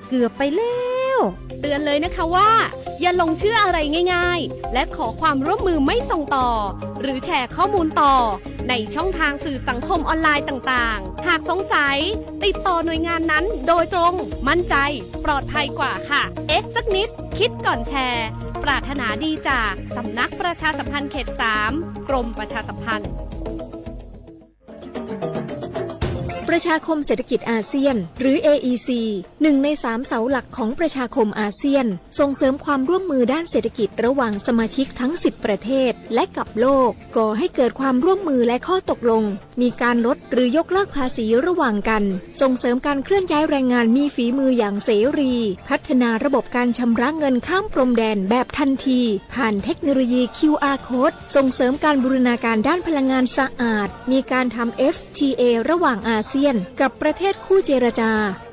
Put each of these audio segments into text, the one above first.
เกือบไปแล้ว เตือนเลยนะคะว่า อย่าหลงเชื่ออะไรง่ายๆ และขอความร่วมมือไม่ส่งต่อ หรือแชร์ข้อมูลต่อ ในช่องทางสื่อสังคมออนไลน์ต่างๆ หากสงสัย ติดต่อหน่วยงานนั้นโดยตรง มั่นใจ ปลอดภัยกว่าค่ะ เอ๊ะสักนิด คิดก่อนแชร์ ปรารถนาดีจากสำนักประชาสัมพันธ์เขตสาม กรมประชาสัมพันธ์ ประชาคมเศรษฐกิจอาเซียน หรือ เออีซี หนึ่งในสามเสาหลักของประชาคมอาเซียน ส่งเสริมความร่วมมือด้านเศรษฐกิจระหว่างสมาชิกทั้งสิบประเทศ และกับโลก ก่อให้เกิดความร่วมมือและข้อตกลง มีการลดหรือยกเลิกภาษีระหว่างกัน ส่งเสริมการเคลื่อนย้ายแรงงานมีฝีมืออย่างเสรี พัฒนาระบบการชำระเงินข้ามพรมแดนแบบทันที ผ่านเทคโนโลยี คิวอาร์ Code ส่งเสริมการบูรณาการด้านพลังงานสะอาด มีการทำ เอฟทีเอ ระหว่างอาเซียน กับประเทศคู่เจรจา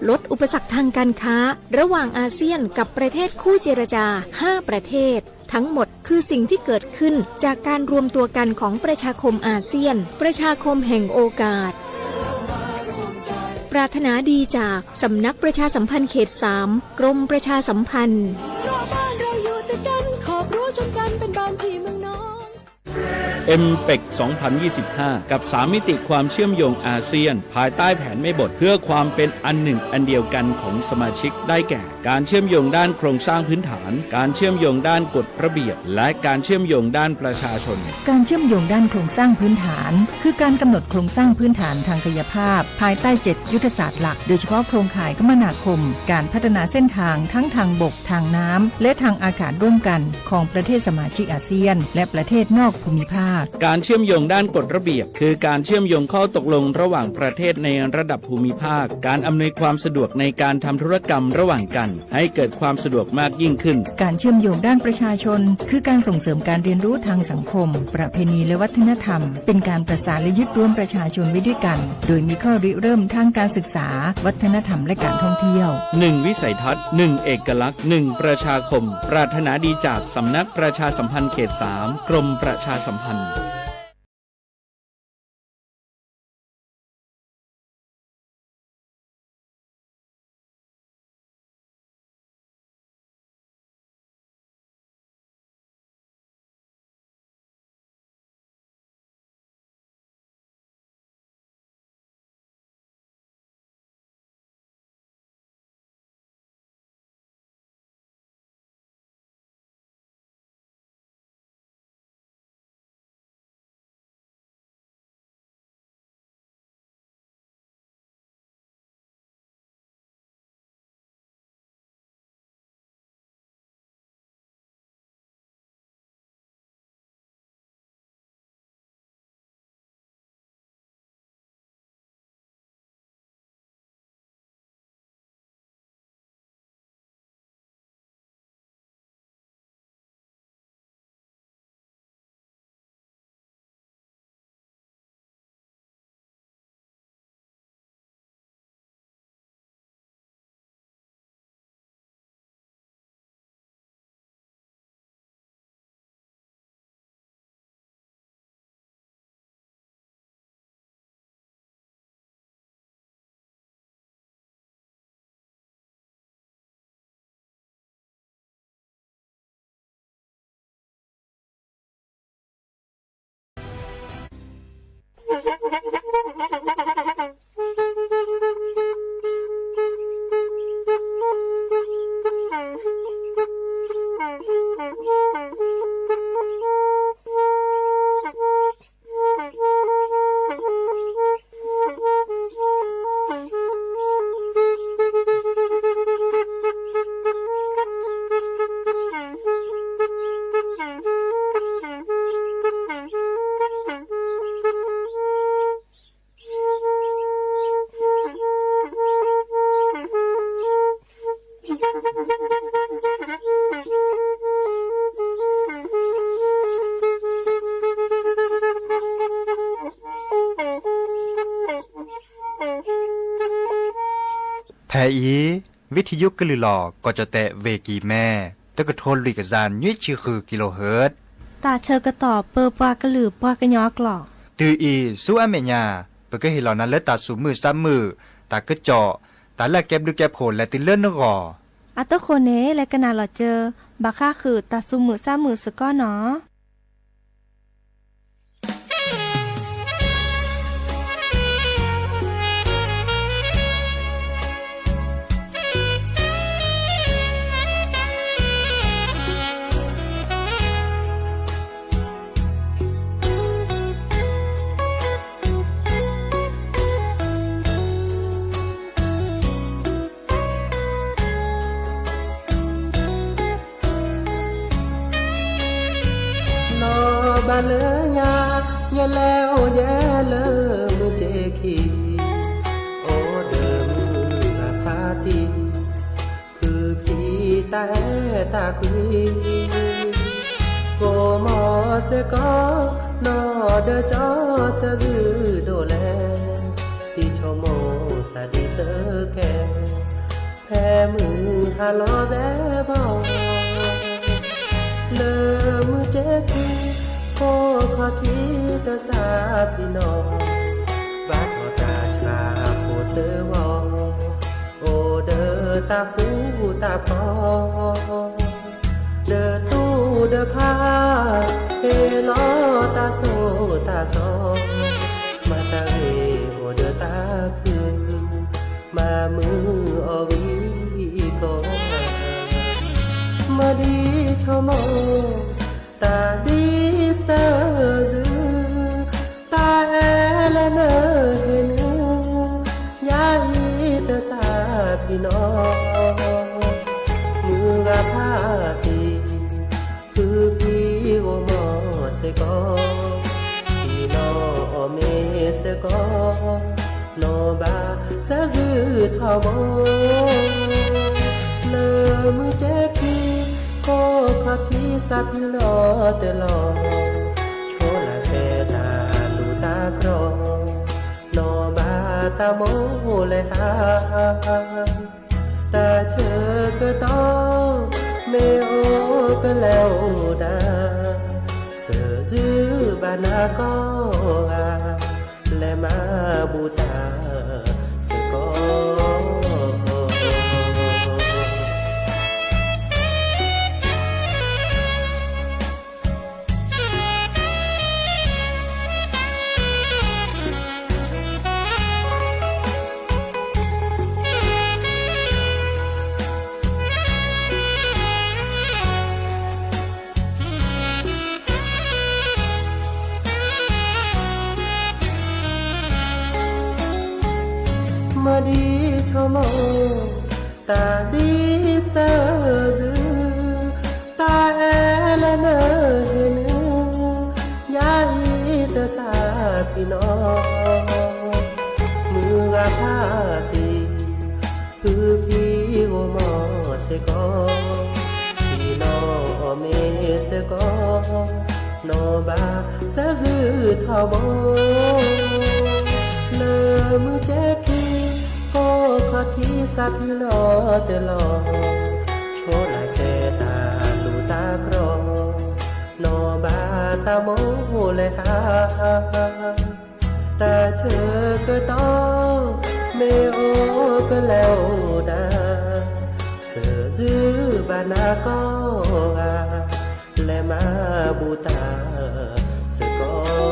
ลดอุปสรรคทางการค้า ระหว่างอาเซียนกับประเทศคู่เจรจา ห้าประเทศ ทั้งหมดคือสิ่งที่เกิดขึ้นจากการรวมตัวกันของประชาคมอาเซียน ประชาคมแห่งโอกาส ปรารถนาดีจากสำนักประชาสัมพันธ์เขตสาม กรมประชาสัมพันธ์ เพราะบ้านเราอยู่ติดกัน ขอบรั้วชนกัน เป็นบ้านพี่เมืองน้อง เอ็มเปก สองพันยี่สิบห้า กับสามมิติความเชื่อมโยงอาเซียน ภายใต้แผนแม่บทเพื่อความเป็นอันหนึ่งอันเดียวกันของสมาชิกได้แก่ การเชื่อมโยงด้านโครงสร้างพื้นฐาน การเชื่อมโยงด้านกฎระเบียบ และการเชื่อมโยงด้านประชาชน การเชื่อมโยงด้านโครงสร้างพื้นฐาน คือการกำหนดโครงสร้างพื้นฐานทางกายภาพ ภายใต้เจ็ดยุทธศาสตร์หลัก โดยเฉพาะโครงข่ายคมนาคม การพัฒนาเส้นทางทั้งทางบก ทางน้ำ และทางอากาศร่วมกันของประเทศสมาชิกอาเซียน และประเทศนอกภูมิภาค การเชื่อมโยงด้านกฎระเบียบ คือการเชื่อมโยงข้อตกลงระหว่างประเทศในระดับภูมิภาค การอำนวยความสะดวกในการทำธุรกรรมระหว่างกัน ให้เกิดความสะดวกมากยิ่งขึ้น การเชื่อมโยงด้านประชาชน คือการส่งเสริมการเรียนรู้ทางสังคม ประเพณีและวัฒนธรรม เป็นการประสานและยึดรวมประชาชนไว้ด้วยกัน โดยมีข้อริเริ่มทางการศึกษา วัฒนธรรมและการท่องเที่ยว หนึ่งวิสัยทัศน์ หนึ่งเอกลักษณ์ หนึ่งประชาคม ปรารถนาดีจากสำนักประชาสัมพันธ์เขตสาม กรมประชาสัมพันธ์ ဖဲအံၤ ဝံထယုကလုၢ်လီၤ ကီၢ်ကၠီၣ်တဲၣ် ဝ့ၢ်ကံၢ်မဲ တကထိလွံၢ်ကယၤနွံဆံဃု ကံလိဟၢၣ်, တၢ်ဆၢကတီၢ်ပၢပှၤကလုာ်ပှၤကညီအကျိာ်, တုၤအံၤဆူအမဲာ်ညါ ပကဟ့ၣ်လီၤနၤလၢတၢ်သူၣ်မုာ်သးမုာ်, တၢ်ကစီၣ်, တၢ်လၢအကဲဘျုးကဲဖှိၣ်လဲၤတုၤလၢနဂီၢ်. အတဃိန့ၣ် လဲၤကနၣ်လီၤစၢၤ ဘၣ်ဃးဃုာ်တၢ်သူၣ်မုာ်သးမုာ်စ့ၢ်ကီးနီၤ. နီၢ်ဘၣ်လၢညါ ယလဲၤအိၣ်ယဲလၢမုၢ်က့ခံ, အိၣ်ဒီးမုၢ်ဂၤဖးတံၢ်, ဖုဖံတၢ်အဲၣ်တၢ်ကွံ, ကိးမီၤစ့ၢ်ကီး နီၢ်ဒီးကၠီဆၢဇုဒိၣ်လဲၣ်, ဖံဆိကမိၣ်စၢ်ဒ်စၢကဲ, ဖဲမုၢ်ဟါလီၤသဲဘီ လၢမုၢ်က့ခံ, ဖိခီၣ်ထံးတစးဖံနီၤ, ဘၣ်ထီၣ်တၢ်ဆါဖိစၢဂီၤ, အိၣ်ဒီးတၢ်ဃူတၢ်ဖိး, ဒီးတူၢ်ဒီးဖါ, ဟ့ၣ်လီၤတၢ်ဆိၣ်တၢ်ဆီ, မၤတၢ်ဂ့ၤအိၣ်ဒီးတၢ်ခု, မၤမုာ်အီၤဂံၢ်ကီ, မ့ၢ်ဒ်ဆိကမိၣ် တၢ်ဒ်စၢၤစု, တၢ်အဲၣ်လၢနဟ့ၣ်န့ၣ်, ယၤအံၤတစးဖံနီၤ, မုၢ်ဂၤဖးတံၢ်, ဖုဖံဂီၤမီၤစ့ၢ်ကီး, ဆ့ၣ်နီၤအီၣ်မ့ၤစ့ၢ်ကီး, နီၢ်ဘၣ်စၢၤစုထီဘိ, လၢမုၢ်က့ခံ, ဖိခီၣ်ထံးစးဖံလီၤတလီၤ, ဆိလၢစဲတၢ်လူၢ်တၢ်ကြီ, နီၢ်ဘၣ်တၢ်မိၣ်လဲၤဟး တၢ်ဆၢကတီၢ်, မ့ၢ်အိၣ်ကလဲၤအိၣ်ဒၣ်, စၢၤစုဘၣ်နၤကိးဂၤ, လဲၤမၤဘူၣ်တၢ်စ့ၢ်ကီး. မ့ၢ်ဒ်ဆိကမိၣ် တၢ်ဒ်စၢၤစု, တၢ်အဲၣ်လၢနဟ့ၣ်န့ၣ်, ယၤအံၤတစးဖံနီၤ, မုၢ်ဂၤဖးတံၢ်, ဖုဖံဂီၤမီၤစ့ၢ်ကီး, ဆ့ၣ်နီၤအီၣ်မ့ၤစ့ၢ်ကီး, နီၢ်ဘၣ်စၢၤစုထီဘိ, လၢမုၢ်က့ခံ, ဖိခီၣ်ထံးစးဖံလီၤတလီၤ, ဆိလၢစဲတၢ်လူၢ်တၢ်ကြီ, နီၢ်ဘၣ်တၢ်မိၣ်လဲၤဟး တၢ်ဆၢကတီၢ်, မ့ၢ်အိၣ်ကလဲၤအိၣ်ဒၣ်, စၢၤစုဘၣ်နၤကိးဂၤ, လဲၤမၤဘူၣ်တၢ်စ့ၢ်ကီး.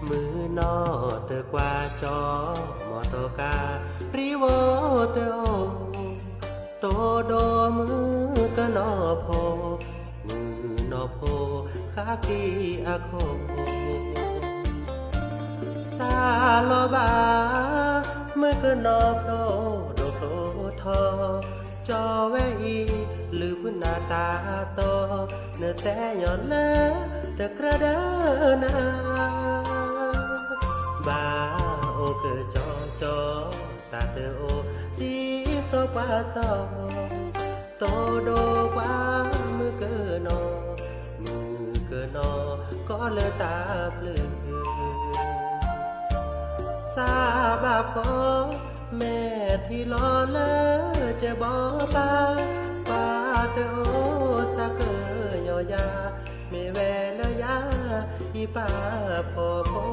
မုၢ်နီၢ်တကွၢ်ကၠီ, မီတီကါရံဝီတအိၣ်, တိၢ်ဒိၣ်မုၢ်က နီၢ်ဖိ, မုၢ်နီၢ်ဖိ, ဃါဃံအခိၣ်, စးလီၤဘၣ်, မုၣ်ကနီၤဖျိဒိၣ်ဖျိထီ, ကၠီဝဲအံၤ လုၢ်ဖုနၢ်တၢ်တီ, နတဲညီလၢ တကြၢးဒီးနၤ ဘၣ်အိၣ်ကၠီကၠီ, တၢ်တအိၣ် ဒ်စီၤပၤစီၤ, တိၢ်ဒိၣ်ပှၤမုၣ်ကနီၤ, မုၣ်ကနီၤ ကီလၢတၢ်ပျုၢ်, စးဘၣ်ဖီ, မဲာ်ထံလီၤလၢကဘီပၤ, ပှၤတအိၣ်စးကညီၤယၤ, မ့ၢ်ဝဲလၢယၤ ယပာ်ဖှိၣ်ဖိ,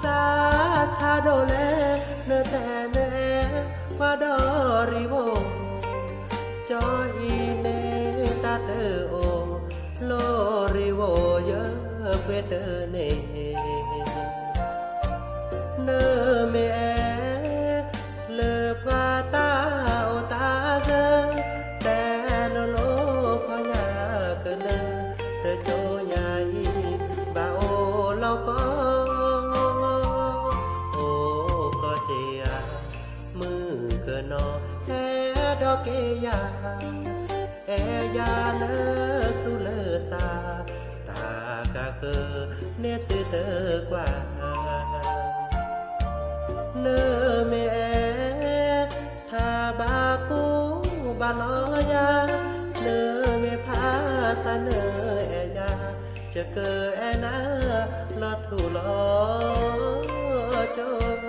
စးဆါဒိၣ်လဲၣ် နတဲနအဲၣ် ပှၤဒီးရံဝိ, ကၠီအံၤန့ၣ်တၢ်တအိၣ်, လီၤရံဝိယပှ့ၤတန့ၢ်, နမ့ၢ်အဲၣ် လၢပှၤတၢ်အိၣ်တၢ်စၢၤ, တဲလိၤလိၤဖီညါကလၢ, တကၠိညါအံၤ ဘၣ်အိၣ်လီၤကီ, အိၣ်ကီၢ်က့ၤယၤ, မုၣ်ကနီၤ ဟဲဒီးက့ၤယၤ, အဲၣ်ယၤလၢဆူလၢစး, တၢ်ကဃၢၤန့ၣ်စုတကွၢ် နမ့ၢ်အဲၣ် ထါဘၣ်ကူဘၣ်လီၤယၤ, နမ့ၢ်ဖးစးနအဲၣ်ယၤ, ယကအဲၣ်နၤလီၤထူလီၤကၠိ.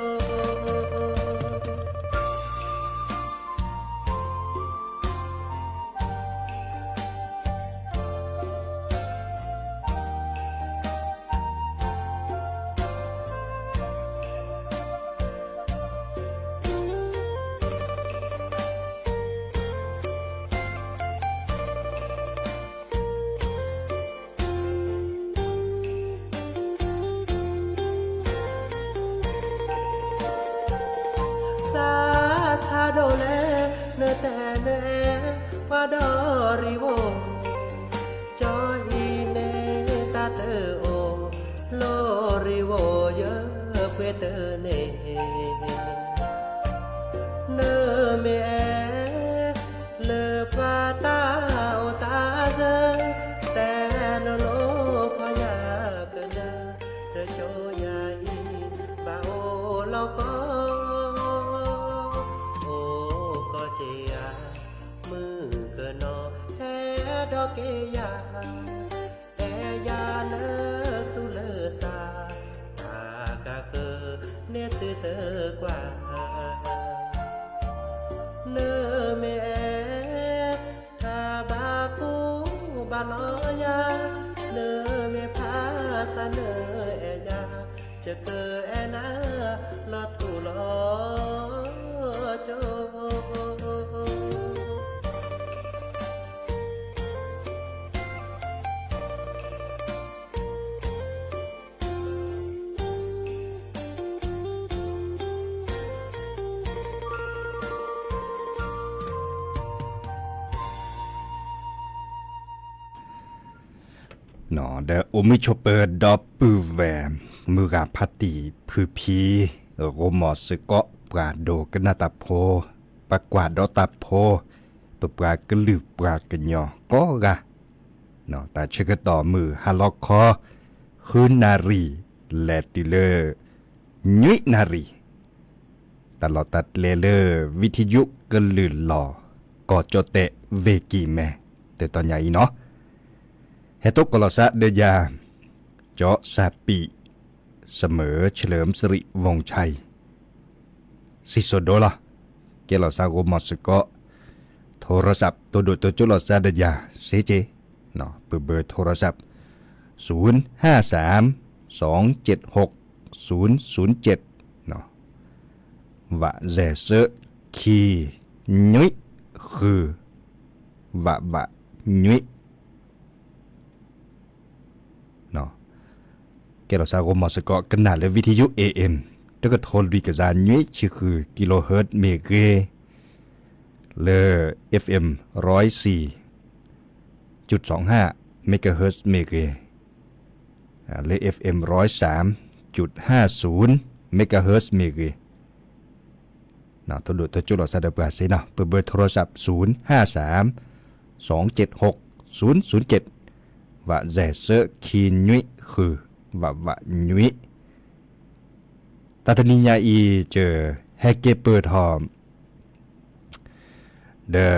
စးဆါဒိၣ်လဲၣ် နတဲနအဲၣ် ပှၤဒီးရံဝိ, ကၠီအံၤန့ၣ်တၢ်တအိၣ်, လီၤရံဝိယပှ့ၤတန့ၢ်, နမ့ၢ်အဲၣ် လၢပှၤတၢ်အိၣ်တၢ်စၢၤ, တဲလိၤလိၤဖီညါကလၢ, တကၠိညါအံၤ ဘၣ်အိၣ်လီၤကီ, အိၣ်ကီၢ်က့ၤယၤ, မုၣ်ကနီၤ ဟဲဒီးက့ၤယၤ, အဲၣ်ယၤလၢဆူလၢစး, တၢ်ကဃၢၤန့ၣ်စုတကွၢ်, နမ့ၢ်အဲၣ် ထါဘၣ်ကူဘၣ်လီၤယၤ, နမ့ၢ်ဖးစးနအဲၣ်ယၤ, ယကအဲၣ်နၤလီၤထူလီၤကၠိ. ဒီးအိၣ်မုာ်ဆိးပၢၤဒီပုၢ်ဝဲၢ် မုၢ်ဂၤဖါတံၢ်ဖုဖံ, ဂိၢ်မီၢ်စ့ၢ်ကီး ပှၤဒိကနၣ်တၢ်ဖိ, ပှၤကွၢ်ဒီးတၢ်ဖိ, ပပှၤကလုာ်ပှၤကညီကိးဂၤ, တၢ်ဆၢကတီၢ်မုၢ်ဟါလီၤခီ ဃုနၣ်ရံၣ် လဲၤတုၤလၢ နွံနၣ်ရံၣ် တၢ်လီၢ်တၢ်ကျဲလၢ ဝံထံယုကလုၢ်လီၤ ကီၢ်ကၠီၣ်တဲၣ် ဝ့ၢ်ကံၢ်မဲ တတီၤညါအံၤနီၤ, ဟဲထီၣ်ကီၢ်လီၤစၢ်ဒီးယၤ ကၠီစၢ်ပံး စမၢၢ် เฉลิมสิริวงศ์ชัย စံၣ်စိၤဒိလီၤ. ကဲလီၤစၢ်ဂိၢ်မီၢ်စ့ၢ်ကီး โทรศัพท์ တိၢ်ဒိၣ်တိၢ်ကၠိလီၤစၢ်ဒီးယၤ စ့ၢ်ကီး ပဘၢ โทรศัพท์ ศูนย์ห้าสาม สองเจ็ดหก ศูนย์ศูนย์เจ็ด ဝးစဲးစၢး ခံ နွံ ဃု ဝးဝး နွံ ကဲလီၤစၢ်ဂိၢ်မီၢ်စ့ၢ်ကီး ကနၣ်လၢ วิทยุ เอเอ็ม တကထိလွံၢ်ကယၤနွံဆံဃု กิโลเฮิรตซ์ မ့ၢ်ဂ့ၤ, လၢ FM ร้อยสี่จุดสองห้า megahertz မ့ၢ်ဂ့ၤ, လၢ FM ร้อยสามจุดห้าศูนย์ megahertz မ့ၢ်ဂ့ၤ, တဒိၣ်တကၠိၣ်လီၤစၢ်ဒီးပှၤစ့နီၤ, ပ เบอร์โทรศัพท์ ศูนย์ห้าสาม สองเจ็ดหก ศูนย์ศูนย์เจ็ด ဝးစဲးစၢခံနွံဃု ဝးဝးနွံ တၢ်တနံၤညါအံၤ ကဟဲက့ၤပၢၢ်ထီၣ် ဒီး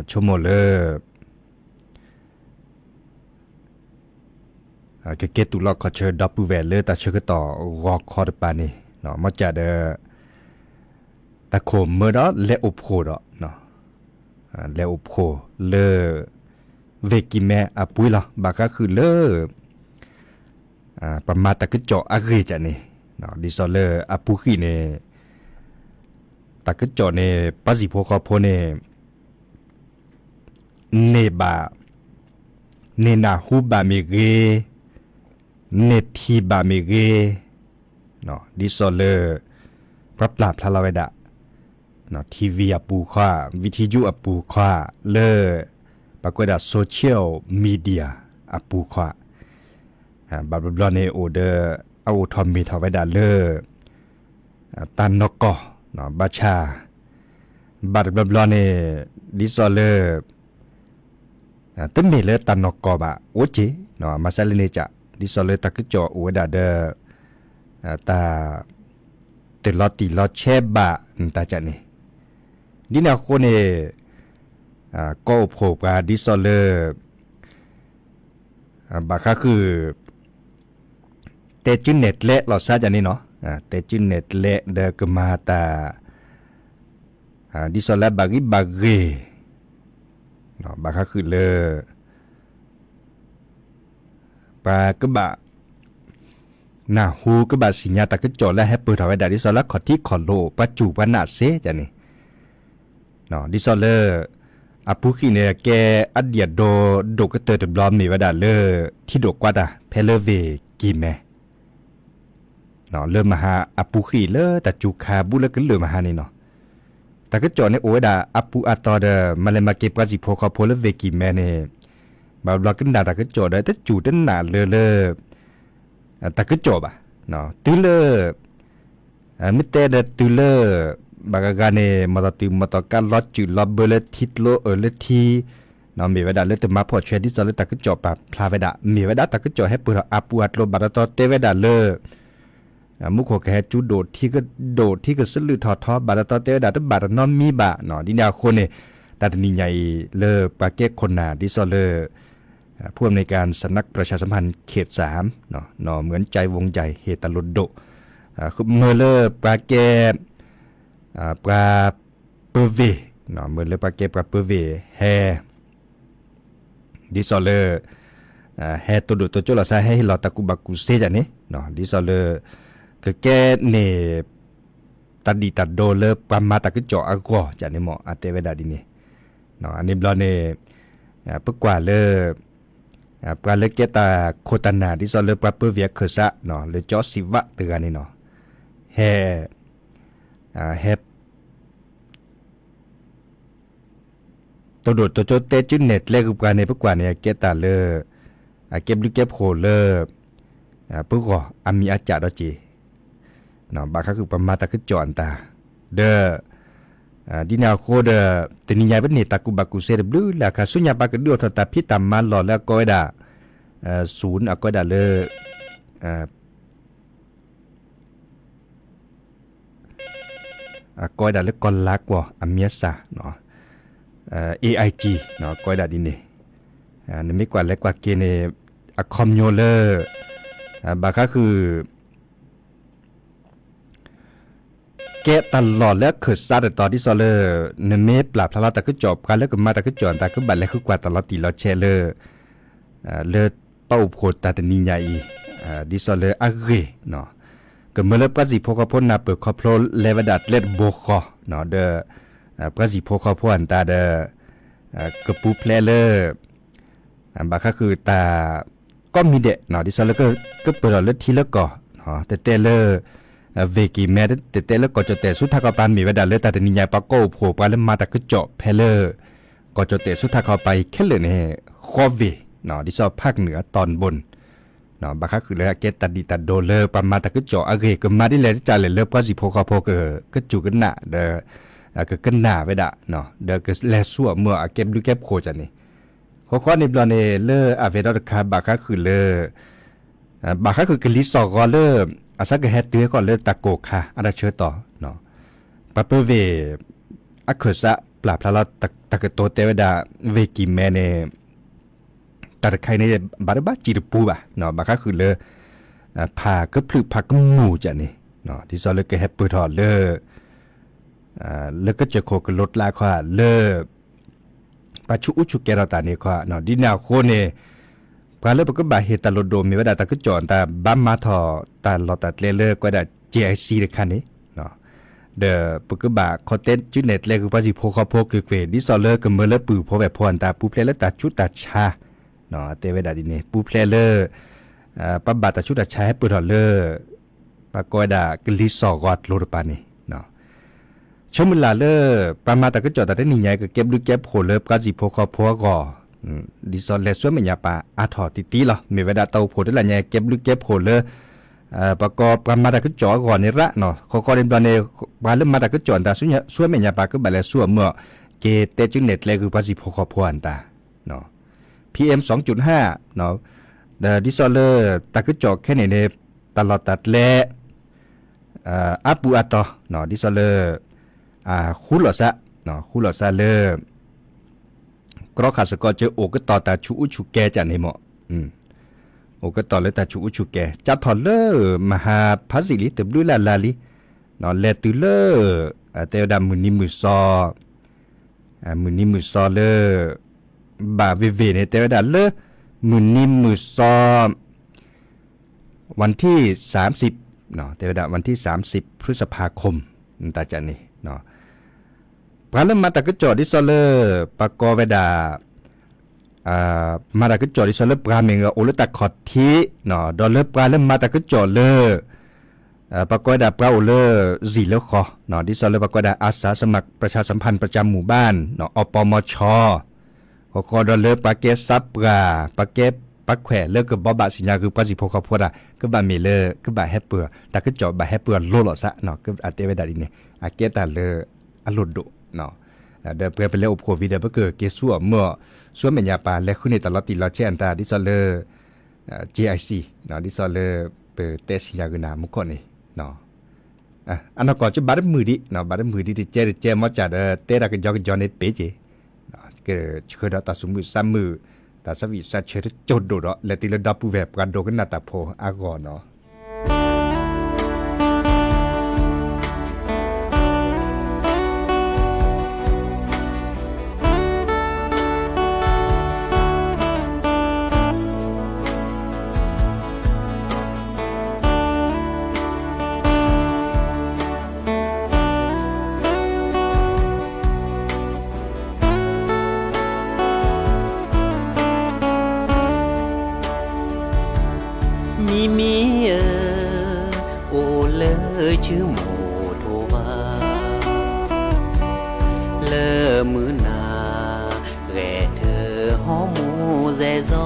ဆိကမိၣ်လၢ ကကဲတူာ်လီၤခီၣ်ဆၢ ဒီပုၢ်ဝဲၢ်လၢတၢ်ဆၢကတီၢ်ဂီၤခီတပၤန့ၣ်, မ့ၢ်ကဒီး တၢ်ခိၣ်မၢဒီးလဲၤအိၣ်ဖှိၣ်ဒီး လဲၤအိၣ်ဖှိၣ်လၢ ဝ့ၢ်ကံၢ်မဲအပူၤလီၤ. ဘၣ်ဃးဃုာ်လၢ ပှၤမၤတၢ်ကစီၣ်အဂ့ၢ်ကန့ၣ်, ဒ်သိးလၢအပူၤဃံာ်န့ၣ် တၢ်ကစီၣ်န့ၣ် ပှၤစံၣ်ဖိဃီဖိန့ၣ် န့ၢ်ဘၣ်, န့ၢ်နၢ်ဟူဘၣ်မ့ၢ်ဂ့ၤ, န့ၢ်ထံၣ်ဘၣ်မ့ၢ်ဂ့ၤ, ဒ်သိးလၢ ပှၤပျၢ်ဖျါလီၤဝဲဒၣ် TV အပူၤခွါ, ဝံထံယူအပူၤခွါ, လၢ ပှၤကွဲးဒၣ် social media အပူၤခွါ, ဘၣ်ဘျီဘျီန့ၣ်အိၣ်ဒီး အအိၣ်ထီၣ်မ့ၢ်ထီၣ်ဝဲဒၣ်လၢ တၢ်နီၢ်ကီၢ်, ဘၣ်ဆၣ် ဘၣ်တဘျီဘျီန့ၣ် ဒ်သိးလၢ တမ့ၢ်လၢတၢ်နီၢ်ကီၢ်ဘၣ် အိၣ်က့ၤ, မၤစၢၤလၢန့ၣ်က ဒ်သိးလၢတၢ်ကစီၣ်အိၣ်ဝဲဒၣ်ဒီး တၢ် တလီၤတံၢ်လီၤဆဲးဘၣ်နတၢ်ကန့ၣ်, ဒ်န့ၣ်အဃိန့ၣ် ကီၢ်အိၣ်ဖှိၣ်ပှၤဒ်သိးလၢ ဘၣ်ဃးဃုာ် တဲစုနဲၣ်ကျဲလီၤစၢ်ကန့ၣ်နီၤ, တဲစုနဲၣ်ကျဲဒီးကမၤတၢ် ဒ်သိးလၢဘၣ်ဂံၢ်ဘၣ်ဂ့ၤ, ဘၣ်ဃးဃုာ်လၢ ပှၤကဘၣ် နၢ်ဟူကဘၣ်စံၣ်ညါတၢ်ကစီၣ်လၢဟဲပၢၢ်ထီၣ်ဝဲဒၣ် ဒ်သိးလၢခီၣ်ထံးခီၣ်လိၤ ပှၤစူၢ်ပှၤနာ်စ့ကန့ၣ်, ဒ်သိးလၢ အပူၤဃံာ်န့ၣ် ကဲအဒံၣ်အဒိဒိၣ်ကတၢၢ်တဘျီမ့ၢ်ဝဲဒၣ်လၢ ထံဒိၣ်ကွၢ်တၢ် ဖဲလၢဝ့ၢ်ကံၢ်မဲ လၢမဟါအပူၤဃံာ်လၢတၢ်စူၤခါဘူးလၢကလုာ်မဟါန့ၣ်နီၤ, တၢ်ကစီၣ်န့ၣ်အိၣ်ဝဲဒၣ်အပူၤအတီၤဒီး မၤလဲၤမၤက့ၤပှၤစံၣ်ဖိဃီဖိလၢဝ့ၢ်ကံၢ်မဲန့ၣ်, ဘၣ်ဘျီကနၣ်တၢ်ကစီၣ်ဒီးတစူၢ်တနာ်လၢလၢ တၢ်ကစီၣ်ဘၣ်, တုၤလၢ မ့ၢ်တဲဒီးတုၤလၢ ဘၣ်ဂၤဂၤန့ၣ် မီၢ်တီၢ်တုၤမီၢ်တီၢ်ကါလီၤစုာ်လီၤဘၢလၢထံကျိအၢၣ်လၢထံ, မ့ၢ်ဝဲဒၣ်လၢတမၤဖှီၣ်ဆွဲဒ်သိးလၢတၢ်ကစီၣ်ပာ်ဖျါဝဲဒၣ် မ့ၢ်ဝဲဒၣ်တၢ်ကစီၣ်ဟဲပၢၢ်ထီၣ်အပူၤအကျိၤ ဘၣ်တတီတဲဝဲဒၣ်လၢ မူခိၣ်ကဟဲကၠူဒိၣ်ထံကဒိၣ်ထံကစလုၢ်ထီၣ်ထီ ဘၣ်တတီတဲဝဲဒၣ်တဘၣ်တနီတမံၤဘၣ်, ဒ်န့ၣ်အဃိန့ၣ် တၢ်တနံၤညါအံၤလၢပှၤကဲခိၣ်နၢ်ဒ်သိးလၢ ผู้อำนวยการสำนักประชาสัมพันธ์เขตสาม เนาะ เหมือนใจวงใหญ่ เหตุตลุดโด မၢလၢပှၤကဲ ပှၤပၢဝ့ၢ်, မၢလၢပှၤကဲပှၤပၢဝ့ၢ်ဟဲ ဒ်သိးလၢ ဟဲတဒိၣ်တကၠိၣ်လီၤစၢ် ဟဲဟ့ၣ်လီၤတၢ်ကူၣ်ဘၣ်ကူၣ်သ့ကန့ၣ်, ဒ်သိးလၢ ကကဲန့ၢ် တၢ်ဒံၣ်တၢ်ဒိလၢပှၤမၤတၢ်ကစီၣ်အဂီၢ်ကန့ၣ်မ့ၢ် အတဲဝဲဒၣ်ဒ်န့ၣ်, အန့ၣ်ဘျီန့ၣ် ပကွၢ်လၢ ပှၤလၢကဲတၢ်ခိၣ်တၢ်နၢ် ဒ်သိးလၢပှၤပၢဝ့ၢ်အခၢၣ်စး လၢကၠီစံးဝးတဂၤန့ၣ်နီၤ, ဟဲ ဟဲ တဒိၣ်တကၠိၣ်တဲကၠူနဲၣ်ကျဲဂုၤပှၤန့ၣ် ပကွၢ်န့ၣ် အကဲတၢ်လၢ အကဲဘျုးကဲဖှိၣ်လၢ ပဂီၢ်အမံၤအစၢ်ဒီးက့ၤ ဘၣ်ဃးဃုာ်ပှၤမၤတၢ်ကစီၣ်အတၢ် ဒီး ဒ်န့ၣ်အဃိဒီး တနံၤညါပန့ၢ်တၢ်ကူၣ်ဘၣ်ကူၣ်သ့တဘျုးလၢအခါ ဆူညါပှၤကဒုးအိၣ်ထီၣ်တၢ်ဖံးတၢ်မၤလီၢ်လၢအကိးဝဲဒၣ် ศูนย์ အကိးဝဲဒၣ်လၢ အကိးဝဲဒၣ်လၢကီၢ်လါကွီၢ်အမံၤအစၢ် AIG ကိးဝဲဒၣ်ဒ်န့ၣ်, နမ့ၢ်ကွၢ်လဲၤကွၢ်က့ၤန့ၣ် အခီပညီလၢ ဘၣ်ဃးဃုာ် ကဲတၢ်လီၢ်လၢအခၢၣ်စးတတီၤ ဒ်သိးလၢ နမ့ၢ်ပျၢ်ဖျါလီၤတၢ်ကစီၣ် ပှၤလၢကမၤတၢ်ကစီၣ်တၢ် ကဘၣ်လဲၤဃုကွၢ်တၢ်လီၤတံၢ်လီၤဆဲးလၢ လၢပအိၣ်ဖှိၣ်တၢ်တနံၤညါအံၤ ဒ်သိးလၢအဂ့ၢ် ကမၢလၢပှၤစံၣ်ဖိဃီဖိနၢ်ပၢၢ်ခီဖျိလဲၤဝဲဒၣ်ကျဲတဘိဃီ ဒီး ပှၤစံၣ်ဖိဃီဖိအတၢ်ဒီး ကပူၤဖျဲးလၢ ဘၣ်ဃးဃုာ်တၢ် ကိးမံၤဒဲး ဒ်သိးလၢကပၢၢ်ထီၣ်လၢထံလၢကီၢ် တတဲလၢ ဝ့ၢ်ကံၤမဲ တတဲလၢကီၢ်ကၠီၣ်တဲၣ်ဆူထးခီပၤ မ့ၢ်ဝဲဒၣ်လၢတၢ်တနံၤညါ ပှၤကီၢ်အိၣ်ဖှိၣ် ပှၤလၢမၤတၢ်ကစီၣ်ဖဲလၢ ကီၢ်ကၠီၣ်တဲၣ်ဆူထးခီပၤအံၤခဲလၢာ်န့ၣ် ဃီဝ့ၢ် ဒ်သိး ภาคเหนือตอนบน ဘၣ်ဃးဃုာ်လၢအကဲတၢ်ဒံၣ်တၢ်ဒိးလၢပှၤမၤတၢ်ကစီၣ်အဂ့ၢ် ကမၤဒ်လဲၣ်ဒ်လဲၣ်လၢပှၤစံၣ်ဖိဃီဖိက ကစူၢ်ကနၣ်ဒီး ကကနၣ်ဝဲဒၣ် ဒီးကလဲၤဆူအမုၢ်အကဲဘျုးကဲဖှိၣ်န့ၣ် ဃီဃီန့ၣ်ဘျီန့ၣ် လၢအဝဲဒီတခါဘၣ်ဃးဃုာ်လၢ ဘၣ်ဃးဃုာ်ကလံၤစိးဂီၤလၢ အစးကဟဲတုၤဟဲကီၣ်လၢတၢ်ကိၢ်ခါအတၢ်ဆၢကတီၢ် ပှၤပၢဝ့ၢ် အခၢၣ်စးပျၢ်ဖျါလီၤတၢ်ကတိၤတဲဝဲဒၣ် ဝ့ၢ်ကံၤမဲန့ၣ် တၢ်တခါအံၤန့ၣ် ဘၣ်တဘၣ်စံးတပူၤဘၣ် ဘၣ်ဃးဃုာ်လၢ ဖးကဖျုးဖးကမူၣ်န့ၣ် ဒ်သိးလၢကဟဲပၢၢ်ထီၣ်လၢ လၢကစၢၢ်ခိၣ်ကလိကျါခီလၢ ပှၤဆူးအူဆူးကဲထီၣ်တၢ်န့ၣ်ခီ ဒ်န့ၣ်အဃိန့ၣ် ပှၤလၢပကဘၣ်ဟ့ၣ်တၢ်လိၣ်ဒိၣ်မ့ၢ်ဝဲဒၣ်တၢ်ကစီၣ်အတၢ်ဘၣ်မၤထီၣ်တၢ်လီၢ်တၢ်ကျဲလၢ ကဲဒၣ် JIC တခါန့ၣ် ဒီးပကဘၣ်ခီတဲစုနဲၣ်ကျဲဃုာ်ပှၤစံၣ်ဖိဃီဖိကွ့ၢ်ကွ့ၢ် ဒ်သိးလၢကမၢလၢပုၢ်ဖိဝဲၢ်ဖိအတၢ်ပူၤဖျဲးလၢတၢ်ဆူးတၢ်ဆါ တဲဝဲဒၣ်ဒ်န့ၣ် ပူၤဖျဲးလၢ ပှၤဘၣ်တၢ်ဆူးတၢ်ဆါဟဲပၢၢ်ထီၣ်လၢ ပှၤကိးဝဲဒၣ်ကလံၤစိးဂီၤကျိၤတပၤန့ၣ် ဆၢမုၢ်လၢ်လၢ ပှၤမၤတၢ်ကစီၣ်တၢ်တနံၤညါကကဲဘျုးကဲဖှိၣ်လၢပှၤစံၣ်ဖိဃီဖိအဂီၢ် ဒ်သိးလဲၤဆူမဲာ်ညါပၤအါထီၣ်တံၢ်တံၢ်လီၤ. မ့ၢ်ဝဲဒၣ်တၢ်အိၣ်ဖှိၣ်တလၢညါကဲဘျုးကဲဖှိၣ်လၢ ပှၤကိးပှၤမၤတၢ်ကစီၣ်အဂီၢ်န့ၣ်ရၣ် ဃီဃီန့ၣ်ဘျီန့ၣ် ပှၤလၢမၤတၢ်ကစီၣ်အတၢ်ဆူမဲာ်ညါပၤကဘၣ်လဲၤဆူအမုၢ် က့ၤတဲစုနဲၣ်ကျဲဃုာ်ပှၤစံၣ်ဖိဃီဖိအတၢ် PM စံၣ်ဖိဃီဖိ ဒီးဒ်သိးလၢ တၢ်ကစီၣ်ခဲန့ၣ်န့ၣ် တၢ်လီၢ်တၢ်ကျဲ အါပူၤအါတီၤ ဒ်သိးလၢ ဃူလိာ်စး ဃူလိာ်စးလၢ ကြီခးစ့ၢ်ကီးကၠိအိၣ်ကတီၢ်တၢ်ဆူးအူဆူးကဲန့ၣ်မ့ၢ် အိၣ်ကတီၢ်လၢတၢ်ဆူးအူဆူးကဲ ကၢ်ထီၣ်လၢ မဟါဖးစံၣ်လံ တဘျုးလၢ်လၢ်လံ လဲၤတုၤလၢ တဲဝဲဒၣ်မုၢ်နံၤမုၢ်စီ မုၢ်နံၤမုၢ်စီလၢ ဘၣ်ဝ့ၢ်ဝ့ၢ်န့ၣ် တဲဝဲဒၣ်လၢ မုၢ်နံၤမုၢ်စီ วันที่สามสิบ တဲဝဲဒၣ် วันที่สามสิบ พฤษภาคม တၢ်န့ၣ် ပှၤလၢမၤတၢ်ကစီၣ်ဒ်သိးလၢ ပှၤကိးဝဲဒၣ် မၤတၢ်ကစီၣ်ဒ်သိးလၢပှၤမ့ၢ်ဂ့ၤအိၣ်လၢတၢ်ခီၣ်ထံး ဒီးလၢပှၤလၢမၤတၢ်ကစီၣ်လၢ ပှၤကိးဝဲဒၣ်ပှၤအိၣ်လၢ စံၣ်လၢဃီ ဒ်သိးလၢပှၤကိးဝဲဒၣ် อาสาสมัครประชาสัมพันธ์ประจำหมู่บ้าน อปมช ဃီဃီဒီးလၢပှၤကဲစးပှၢ် ပှၤကဲပှၤခွဲးလၢကဘိးဘၣ်စံၣ်ညါဃုာ်ပှၤစံၣ်ဖိဃီဖိတၢ် ကဘၣ်မ့ၢ်လၢ ကဘၣ်ဟဲပၢၢ် တၢ်ကစီၣ်ဘၣ်ဟဲပၢၢ်လိၤလိာ်စး အတဲဝဲဒၣ်ဒ်န့ၣ် အကဲတၢ်လၢအလိၣ်ဒိၣ် ဒီးပဝဲပလဲၤအိၣ်ဖှိၣ်ဝံၤဒီး ပကက့ၤဆူအမုၢ် ဆူမဲာ်ညါပၤ လဲၤဃုန့ၢ်တၢ်လီၤတံၢ်လီၤဆဲးအတၢ် ဒ်သိးလၢ JIC ဒ်သိးလၢ ပတဲစံၣ်ညါဂုာ်နၤမူခိၣ်န့ၣ် အနီၢ်ကီၢ်ကဘၣ်တမုာ်ဒံး ဘၣ်တမုာ်ဒံးတကဲတကဲ မ့ၢ်စ့ၢ်ဒီး တဲတၢ်ကယီကယီန့ၣ်ပ့ၤက့ၤ ကဆှၢဒီးတၢ်သူၣ်မုာ်သးမုာ် တၢ်ဆၢဂ့ၤဆၢဝါကၠိဒိၣ်ဒီး လဲၤတုၤလၢဒီပုၢ်ဝဲၢ်ပှၤဒိကနၣ်တၢ်ဖိအဂီၢ်န့ၣ် မံမံဧၢ, အိၣ်လၢဆူမိၢ်ထိၣ်ဘၣ်, လၢမုၢ်နၤ ဂဲၤထၢၣ်ဟီမိၢ်စဲးစီ,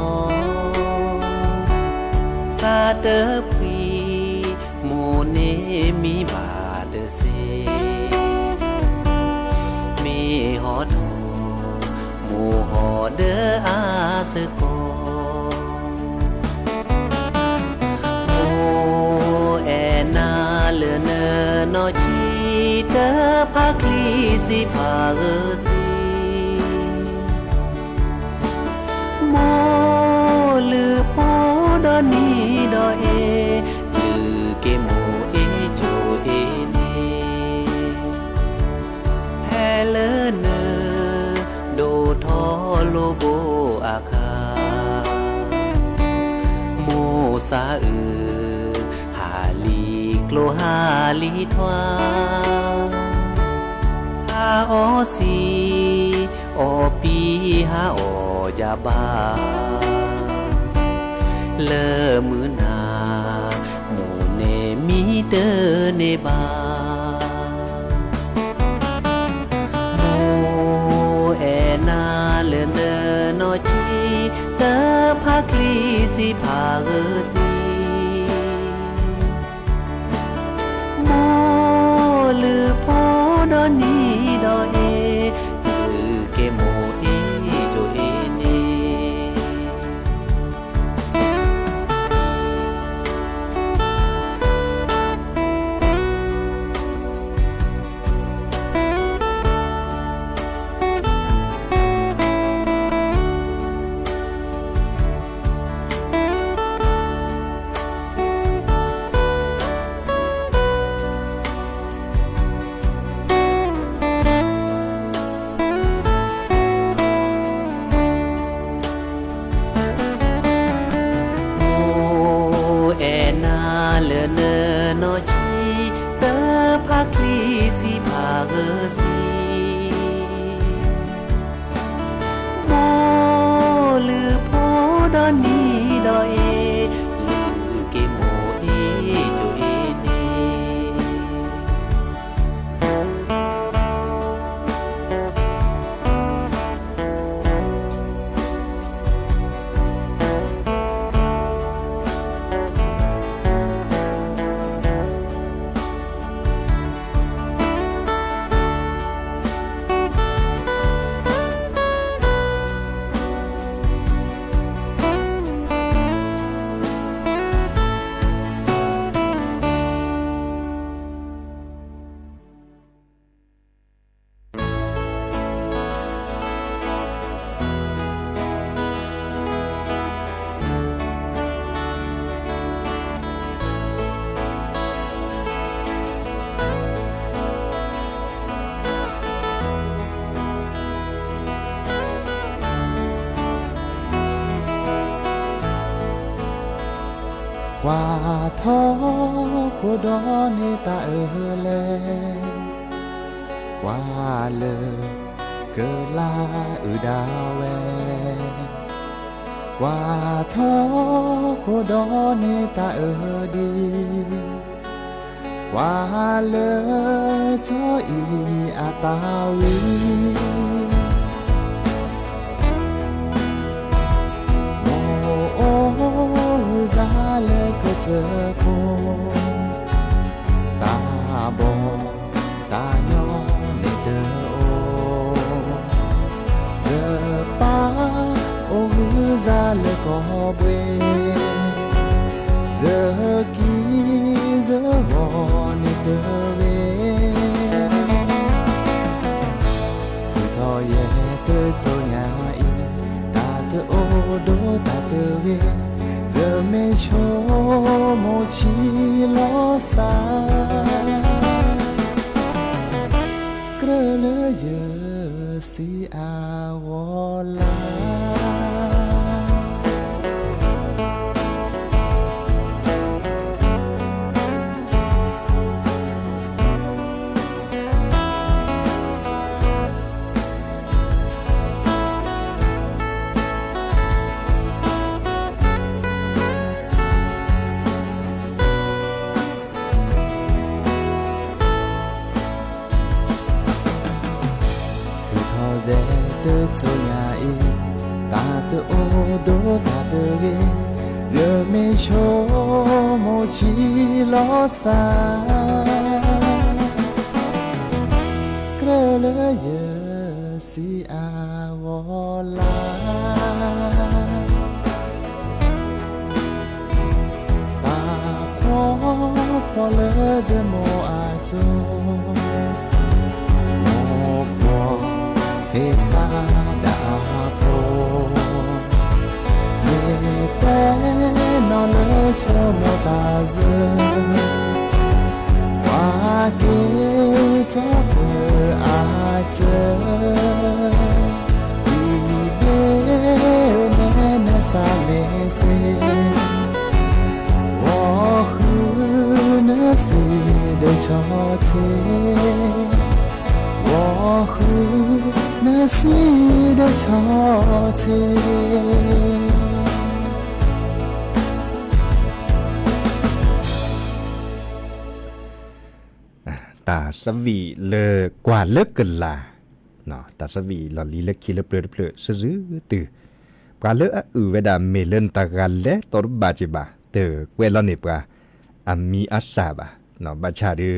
စးတဖှံ မိၢ်န့ၣ်မံဘၣ်တစ့, မ့ၢ်ဟီထီၣ် မိၢ်ဟီၣ်ဒီးအါစ့ၢ်ကီး, မိၢ်အဲၣ်နၤလၢနနီၢ်ဆံးတဖၣ်ချံစံးဖးဧၢစ့, မိၢ်လုၢ်ဖိဒီနံၤဒီးအ့, လုၢ်က့ၤမိၢ်အ့ကၠိအ့န့ၣ်, ဖဲလၢန ဒိၣ်ထီၣ်လိာ်ဘိအခါ, မိၢ်သးအုး ဟးလံကျိဟးလံထွါ, ဟးအီစံ, အီပံဟးအီယၤဘၣ်, လၢမုၢ်နၤ မိၢ်န့ၣ်မံ တန့ၢ်ဘၣ်. မိၢ်အဲၣ်နၤလၢနနီၢ်ဆံး, တဖးချံစံးဖးဂၢၢ်စံး, မိၢ်လုၢ်ဖိဒီနံၤဒီးအ့ၣ်, လုၢ်က့ၤမိၢ်အ့ၣ်ကၠိအ့ၣ်န့ၣ်. မိၢ်အဲၣ်နၤလၢနနီၢ်ဆံး, တဖးချံစံးဖးဂၢၢ်စံး, မိၢ်လုၢ်ဖိဒီနံၤဒီးအ့ၣ်, လုၢ်က့ၤမိၢ်အ့ၣ်ကၠိအ့ၣ်န့ၣ်. ကွၢ်ထီၣ်ခိၣ်ဒီးန့ၢ်တၢ်အၢၣ်လဲၣ်, ကွၢ်လၢကလါအုၣ်ဒၣ်ဝဲ, ကွၢ်ထီၣ်ခိၣ်ဒီးန့ၢ်တၢ်အၢၣ်ဒံး, ကွၢ်လၢစီၤအံၤအတၢ်ဝံၤ မိၢ်အိၣ်ဂုၢ်စၢ်လၢကစၢၢ်ခိၣ်, တၢ်ဘီၣ်တၢ်ညီန့ၣ်တအိၣ်, ယပၢ်အိၣ်ဂုၢ်စၢ်လၢကီၢ်ဘှ့ၣ်, ယကံယဂီၤန့ၣ်တဂ့ၤ. ထုးထီၣ်ယဲၢ်တစိၤညါအံၤ, တၢ်တအိၣ်ဒီးတၢ်တဂ့ၤ, ယမ့ၢ်ဆိမိၣ်ဆံးလီၤစၢ်, ကြၢးလၢယစံးအဂီၢ်လၢ ထုးထီၣ်ယဲၢ်တစိၤညါအံၤ, တၢ်တအိၣ်ဒီးတၢ်တဂ့ၤ, ယမ့ၢ်ဆိမိၣ်ဆံးလီၤစၢ်, ကြၢးလၢယစံးအဂီၢ်လၢ တၢ်ဖှီၣ်ဖှီၣ်လၢယမိၢ်အစိၤ, မိၢ်ဖှီၣ်ဟ့ၣ်စၢ်ဒၣ်အဖိ, မ့ၢ်တဲနီၢ်လၢဆိမိၣ်တၢ်ယၢၢ်, ကွၢ်က့ၤကၠီၤပၢၤအစၢၤ, ဒ်ဘ့ၣ်နဲနစၢ်မ့ၢ်စ့, ဂီၤဃုနစုဒီးဆီၣ်ဆ့, ဂီၤဃုနစုဒီးဆီၣ်ဆ့. တၢ်ဆၢဝံၣ်လၢကွၢ်လၢကလၤ, တၢ်ဆၢဝံၣ်လီၢ်လံၤလၢခံလၢပျၢၤတဖျၢၣ်စုာ်စုာ်တုၤ, ပှၤလၢအအုၣ်ဝဲဒၣ်မ့ၢ်လၢနတၢ်ဂၤလဲၤတီတဘၣ်က့ၤဘၣ်, တကွဲးလီၤန့ၢ်ပှၤအမံၤအစၢ်ဘၣ်, ဘၣ်ဆၣ်ဒီး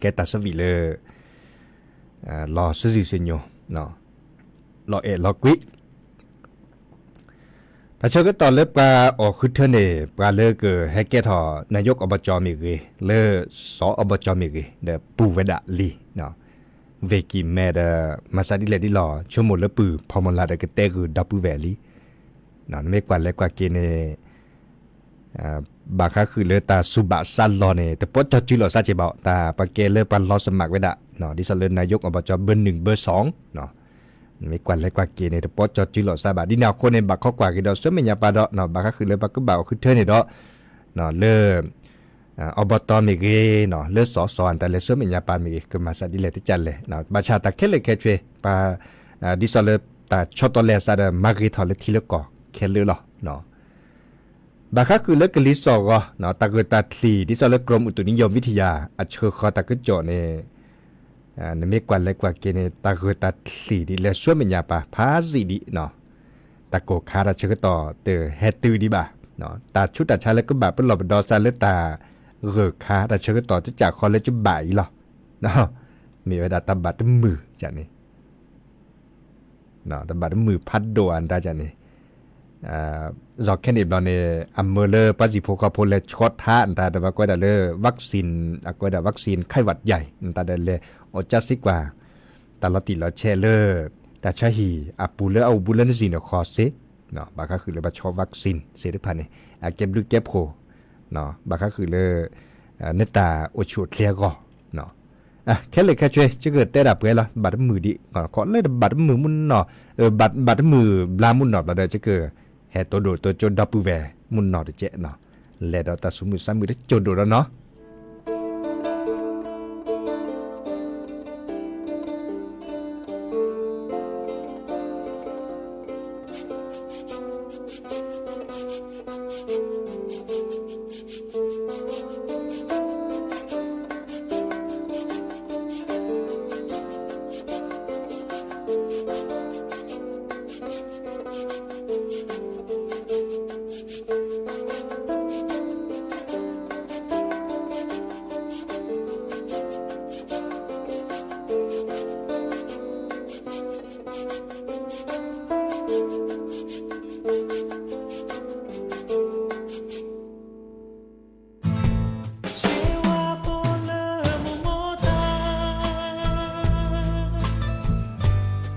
ကဲတၢ်ဆၢဝံၣ်လၢ လီၤစုာ်စုာ်စုာ်ညိ, လီၤအဲၣ်လီၤကွံ တၢ်ဆၢကတီၢ်လၢပှၤအိၣ်ဃုထၢန့ၣ် ပှၤလၢကဟဲကဲထီၣ် နာယိကီၣ်ဘီကၠီမ့ၢ်ဂ့ၤ, လၢစီၤအီၣ်ဘီကၠီမ့ၢ်ဂ့ၤ ဒီးပူၤဝဲဒၣ်လံ. ဝ့ၢ်ကံၢ်မဲဒီး မၤစၢ်ဒ်လဲၣ်ဒ်လဲၣ် ဆိကမိၣ်လၢပုၢ်ဖီမုၢ်လၢ်ဒီးကတဲဂုာ်ဒီပုၢ်ဝဲၢ်လံ. နမ့ၢ်ကွၢ်လဲၤကွၢ်က့ၤန့ၣ် ဘၣ်ဃးဃုာ်လၢတၢ်စူၢ်ဘၣ်စၢ်လီၢ်န့ၣ် တပိာ်ကၠီစုလီၤစၢ်က့ၤဘၣ်, တၢ်ပှၤကဲလၢပှၤလီၤစမးဝဲဒၣ် ဒ်သိးလၢနာယိကီၣ်ဘီကၠီ ဘၢၣ်နုၣ်ဘၢၣ်စီၣ်, နမ့ၢ်ကွၢ်လဲၤကွၢ်က့ၤန့ၣ် တပိာ်ကၠီစုလီၤစၢ်ဘၣ်. ဒ်န့ၣ်အဃိန့ၣ် ဘၣ်ခီကွၢ်က့ၤဒီးဆူမဲာ်ညါပၢ်ဒီး ဘၣ်ဃးဃုာ်လၢပှၤကဘၣ်အိၣ်ဃုထၢန့ၣ်ဒီး လၢ အီၣ်ဘီတီမ့ၢ်ဂ့ၤ လၢစီၤစီၤအတၢ်လဲၤဆူမဲာ်ညါပၢ်မ့ၢ်ဂ့ၤ ကမၤစၢ်ဒ်လဲၣ်တကးလဲၣ်, ဘၣ်ဆၣ်တၢ်ခဲလၢာ်ခဲဆ့ ပှၤ ဒ်သိးလၢတၢ်ဆီတလဲအသးဒီး မၤဂ့ၤထီၣ်လၢထံလၢကီၢ်ခဲလၢာ်လီၤ. ဘၣ်ဃးဃုာ်လၢကလံၤစိးဂီၤ တၢ်ဂၢၢ်တၢ်ကျိၤ ဒ်သိးလၢ กรมอุตุนิยมวิทยา အဆှၢဃီၤတၢ်ကစီၣ်န့ၣ် နမ့ၢ်ကွၢ်လဲၤကွၢ်က့ၤန့ၣ် တၢ်ဂၢၢ်တၢ်ကျိၤဒ်လဲၣ်ဆူမဲာ်ညါပၢ် ဖးစံးဒံး တၢ်ကိၢ်ခါတၢ်ဆၢကတီၢ်တဟဲတုၤဒံးဘၣ်, တၢ်ဆူးတၢ်ဆါလၢကဘၣ်ပလီၢ်ပဒီစးလၢတၢ်ဂၢၢ်ခါတၢ်ဆၢကတီၢ်တကးဃီလၢကဘၣ်အံၤလီၤ. မ့ၢ်ဝဲဒၣ်တၢ်ဘၣ်တမုာ်န့ၣ် တၢ်ဘၣ်တမုာ်ဖးဒိၣ်အတၢ်န့ၣ်, ယီၤခဲန့ၣ်ဘျီန့ၣ် အမၢလၢပှၤစံၣ်ဖိဃီဖိလဲၤဆီထါအတၢ်ဒီး ပှၤကွဲးဒၣ်လၢ vaccine အကွဲးဒၣ် vaccine ไข้หวัดใหญ่ အတၢ်ဒီးလဲၤအိၣ်ကၢစ့ကွၢ် တၢ်လီၤတံၢ်လီၤဆဲးလၢ တၢ်ဆါဟံၣ်အပူၤလၢအအိၣ်ဘူးလၢနစံၣ်န့ၣ်ဃီစ့, ဘၣ်ဃးဃုာ်လၢပှၤဆီ vaccine စ့တဖၣ်န့ၣ် အကဲဘျုးကဲဖှိၣ်, ဘၣ်ဃးဃုာ်လၢ နတၢ်အိၣ်ဆူၣ်အိၣ်ချ့အဂီၢ် ခဲလၢာ်ခဲဆ့ ယကတဲဒၣ်ပှဲၤလီၤ ဘၣ်တမုာ်ဒံး ခီလၢတဘၣ်တမုာ်မုၢ်နီၢ်, ဘၣ်တမုာ်ဘျါမုၢ်နီၢ်ဘျီဒီး ယက ဟဲတိၢ်ဒိၣ်တိၢ်ကၠ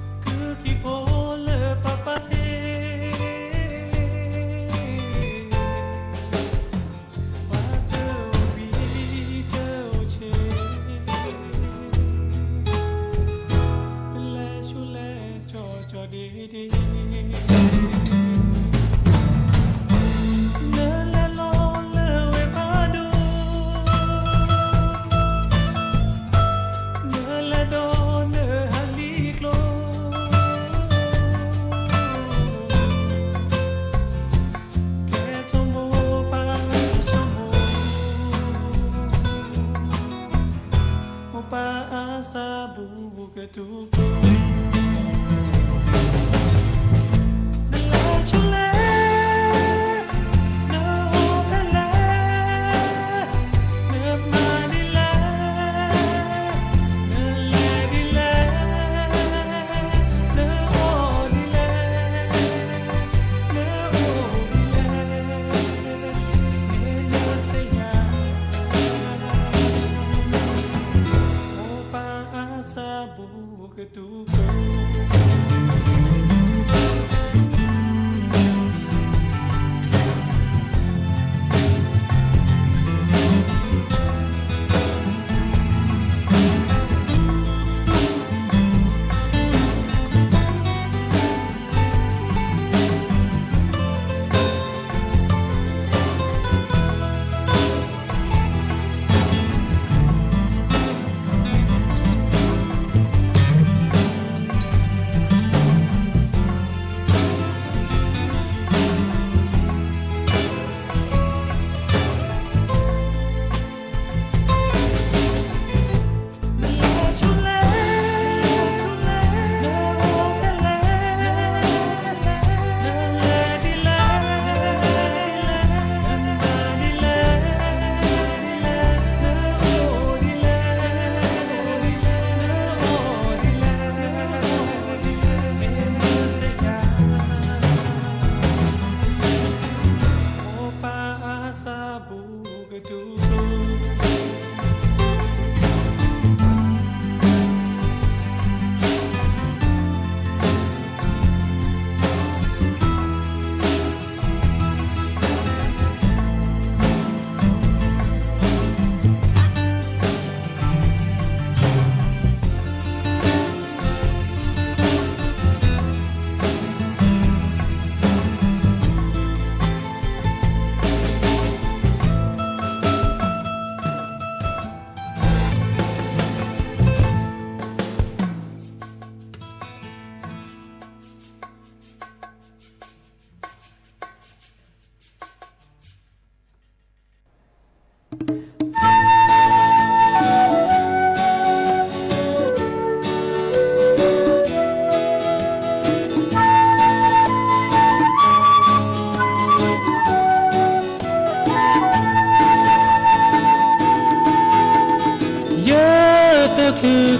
ိဒီပုၢ်ဝဲၢ်မုၢ်နီၢ်တကဲး, လဲၤဒီးတၢ်သူၣ်မုာ်သးမုာ်တကၠိၢ်ဒိၣ်ဒီးနီၤ.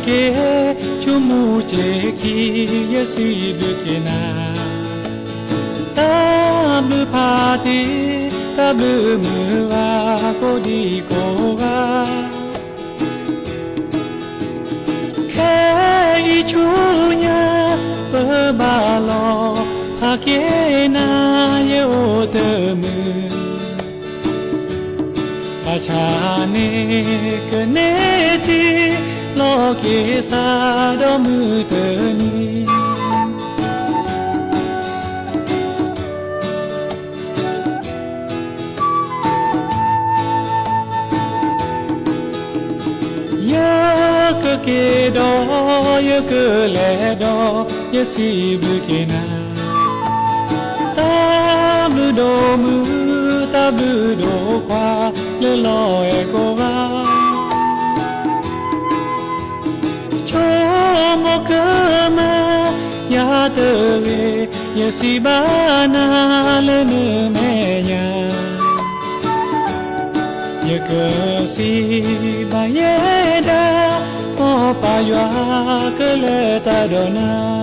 က့ၤဆိကမိၣ်စ့ၢ်ကီး ယစံးဘျုးက့ၤနၤ, တၢ်ဘျုးဖးတံၢ် တၢ်ဘျုးမုၢ်ဂၤ ကိးဒံကိးဂၤ, ခဲအံၤဆူညါ ပဘၣ်လီၤ ဟးက့ၤနၤ ယအိၣ်တမုာ် ဘၣ်ဆၣ်န့ၣ် ကန့ၢ်ထံ လီၤက့ၤစး ဒီးမုၢ်တနံၤ ယကက့ၤဒီး ယကလဲၤဒီး ယစံးဘျုးက့ၤနၤ, တၢ်ဘျုးဒိၣ်မုၢ် တၢ်ဘျုးဒိၣ်ခွါ လၢလီၤအဲၣ်ကိးဂၤ ဆိကမိၣ်ကမၣ် ယၤတဂ့ၤ, ယစံးဘၣ်နၤလၢနမဲာ်ညါ, ယကစံးဘၣ်ယဲဒၣ်, မ်ပၢ်ယွၤကလဲၤတၢ်ဒီးနၤ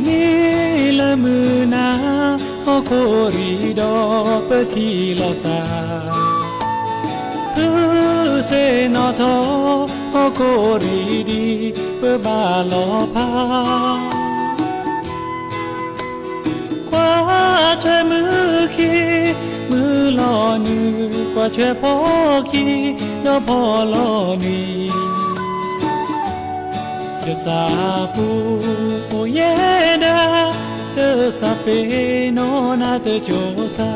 မ့ၢ်လၢမုၢ်နၤ ဟီၣ်ခိၣ်ရံၣ်ဒီးပထံၣ်လိာ်သး, ဖုစ့ၣ်နီၣ်ထီၣ် ဟီၣ်ခိၣ်ရံၣ်ဒံး ပဘၣ်လီၤဖး ကွၢ်ထွဲမုၢ်ခံ မုၢ်လီၤနုာ်, ကွၢ်ထွဲဖီခံ ဒီးဖီလီၤနံၤ, ယသးပူၤအိၣ်ယဲဒၣ်, တသးပ့ၤနီၣ်နၤတစိၤစါ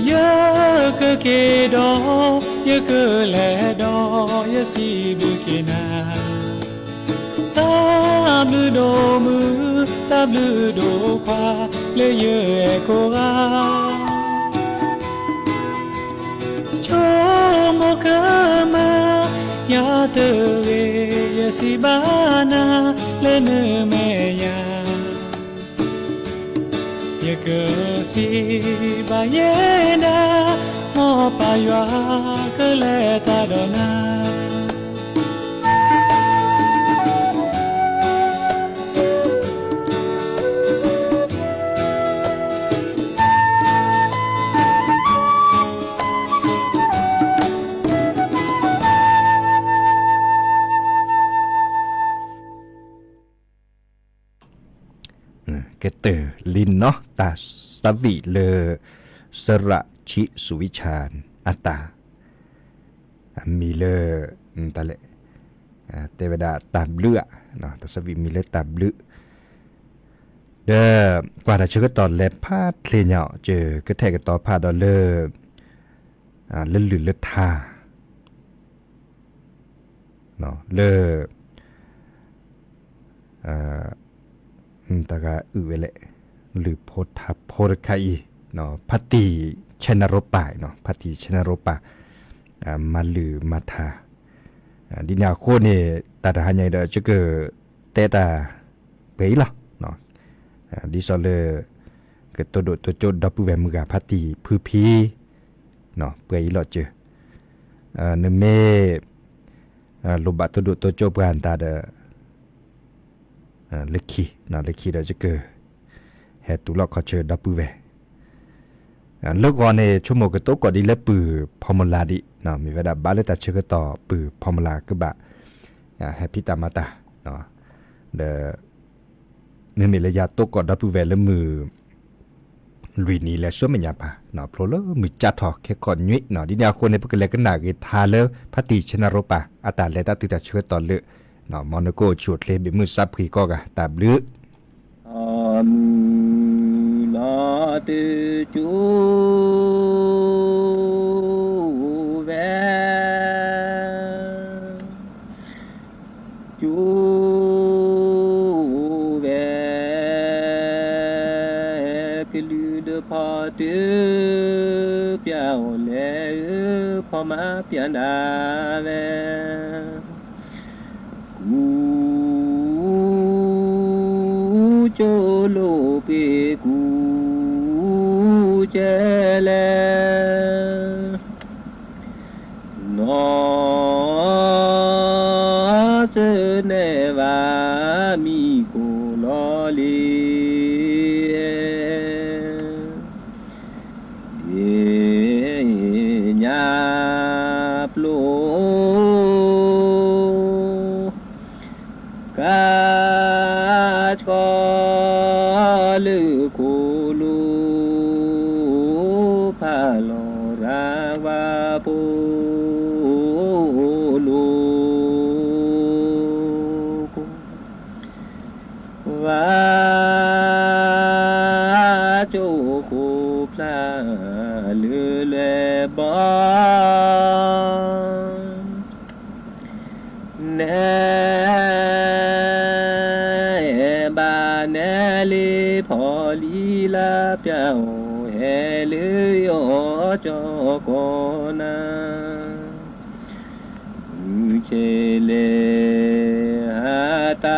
ယကက့ၤဒီး ယကလဲၤဒီး ယစံးဘျုးက့ၤနၤ, တၢ်ဘျုးဒိၣ်မုၢ် တၢ်ဘျုးဒိၣ်ခွါ လၢယအဲၣ်ကိးဂၤ ဆိကမိၣ်ကမၣ် ယၤတဂ့ၤ, ယစံးဘၣ်နၤလၢနမဲာ်ညါ, ယကစံးဘၣ်ယဲဒၣ်, မ်ပၢ်ယွၤကလဲၤတၢ်ဒီးနၤ ကတၢၢ်လံနီၤ တၢ်သးဝံၣ်လၢ စရးဆံးစူၤဝံၣ်ဆၣ် အတၢ် မံၤလၢ တၢ်လဲၣ် တဲဝဲဒၣ်တၢ်ဘျုးဧါ, တၢ်သးဝံၣ်မံၤလၢတၢ်ဘျုး, ဒီး ကွၢ်တၢ်ဆၢကတီၢ်လဲၤဖးချ့ညါအီၤ ကကထဲကတီၤဖးဒီးလၢ လၢလုၢ်လၢထါ လၢ တၢ်ဂၤအုၣ်ဝဲလဲၣ်, လုၢ်ဖိထါဖိတခါအံၤ, ဖါတံၢ်ဆဲနရိပၢ်, ဖါတံၢ်ဆဲနရိပၢ် မၤလုၢ်မၤထါ, ဒ်န့ၣ်အဃိန့ၣ် တၢ်တဟါညါအံၤဒီး ယကတဲတၢ် ပှဲၤအံၤလီၤ. ဒ်သိးလၢ ကတိၤဒိၣ်တိၤကၠိဒီပုၢ်ဝဲၢ်မုၢ်ဂၤဖါတံၢ်ဖုဖံ ပှဲၤအံၤလီၤစၢၤ, နမ့ၢ် လိၣ်ဘၣ်တိၤဒိၣ်တိၤကၠိပှၤအတၢ်ဒီး လၢခံ, လၢခံဒီးယက ဟဲတူၢ်လိာ်ခီဆၢဒီပုၢ်ဝဲၢ် လၢဂီၤန့ၣ် ဆိကမိၣ်ကတိၤကိးဒံးလၢပုၢ်ဖီမူၤလၤဒံး, မ့ၢ်ဝဲဒၣ်ဘၣ်လၢတၢ်ဆၢကတီၢ်ပုၢ်ဖီမူၤလၤကဘၣ် ဟဲဖံးတၢ်မၤတၢ်, ဒီး မ့မ့ၢ်လၢယၤတိၤကိးဒီပုၢ်ဝဲၢ်လၢမုၢ် လွံၢ်နံၤလၢဆူမဲာ်ညါပၤ, ဖျိလၢမုၢ်ကၠၢ်ထီၣ်ခဲခီနွံ, ဒ်န့ၣ်အဃိန့ၣ် ပကလဲၤကနၣ်က့ၤထါလၢ ဖါတံၢ်ဆဲနရိပၢ် အတၢ်လဲၤတၢ်တုၤတၢ်ဆၢကတီၢ်လၢ မ်နကအိၣ်ဆူၣ်အိၣ်ချ့ဘၣ်မုာ်စးဖှံကိးဂၤ တၢ်ဘျုး မုၢ်လီၤတကၠိဝဲ ကၠိ ကလုာ်ဒုးဖီတၢ် ပျၢ်အီၤလဲၣ်ဧၢ, ဖီမၤပျၢ်နၤဝဲ, ကူ ကၠိလိာ်ပှ့ၤကူကဲလဲၣ်, နီၢ်စၢၤနဲၣ်ဝဲမံၤကိၢ်လီၤလံ, ဒ့ၣ်ညါပျိ ကါဆှီလၢခိၣ်လိၤ ဖးလီၤရၤဝါဖိလိၤကိၢ်, ဝါ ကၠိဃိၣ်ဖျါလၢလွဲၢ်ဘီ နဲ ဘၣ်နဲလ့ဖီလံလၢပျၢ်အိၣ်ဟဲလၢယီၤကၠီကီၢ်နၤ, မုၢ်ဆ့ၣ်လဲၤဟးတၢ်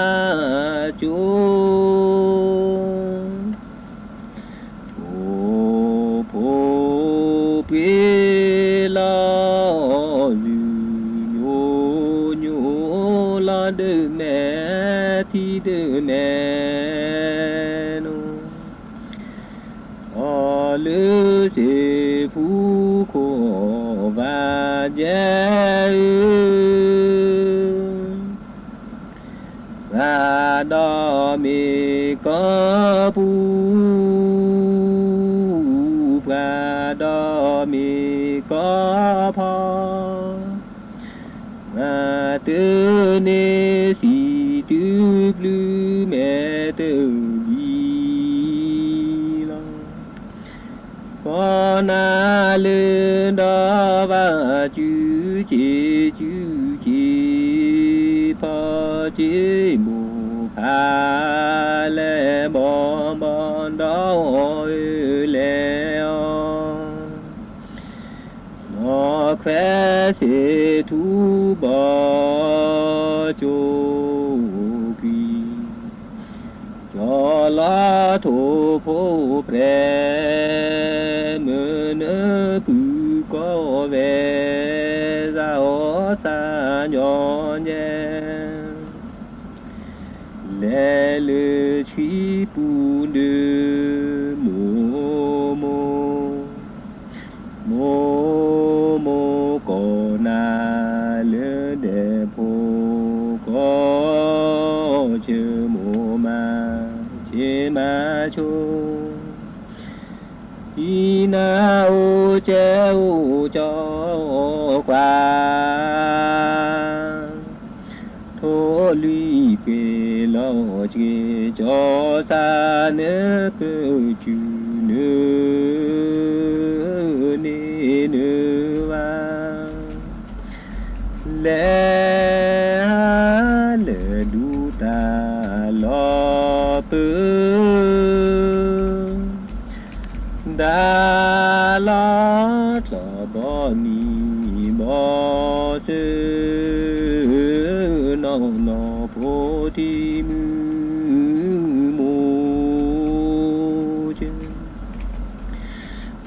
ကၠိ ထိၣ်ဖိပှ့ၤလီၤ လုၢ်ညိညိလီၤဒုးနဲၣ်ထံဒုးနဲၣ်နိ, အီၤလၢစ့ၢ်ဖူခိၣ်ဘၣ်ယဲၢ်ဧၢ, ပှၤဒီးမ့ၢ်ကီၢ်ပူၤ ပှၤဒီးမ့ၢ်ကီၢ်ဖီ, ပှၤတန့ၢ်စံးတုၤဘျုးမဲာ်တဘျီလီၤ. ကီၢ်နၤလၢဒီးဘၣ်စုစ့ၣ်စုစ့ၣ် ဖီစ့ၣ်မိၢ်ဖးလဲၣ် ဘီဘီဒီးအီၤအၢလဲၣ်အီၤ, နီၢ်ခွဲးစ့ၣ်ထူဘီကံ ကၠီလီၤထိၣ်ဖိပြဲၤ မုၢ်နကုၢ်ကီၢ်ဝဲ စးအီၣ်စးညီညဲ လဲၤလၢဆှံပူၤဒုး မိၢ်မိၢ် မိၢ်မိၢ်ကီၢ်နၤ လၢဒဲးဖိကီၢ်ဆၢ မိၢ်မၤဆ့ၣ်မၤဆိ ဟံးနၤအိၣ်ကဲအိၣ်ကၠီကွၢ် ထိၣ်လွံၢ်ပှ့ၤလီၤစှ့ၤ ကၠီစၢ်နၢကၢၢ် ကုၢ်နၢ န့ၢ်နၢဝါ လဲၤဟးလၢဒူတၢ်လီၢ်ပၢ ဒၣ်လီၤကျီၢ်ဘီနံၤဘီစၢၤ နီၢ်နီၢ်ဖိထံမုၢ် မိၢ်ဆၢ ဒ့ၣ်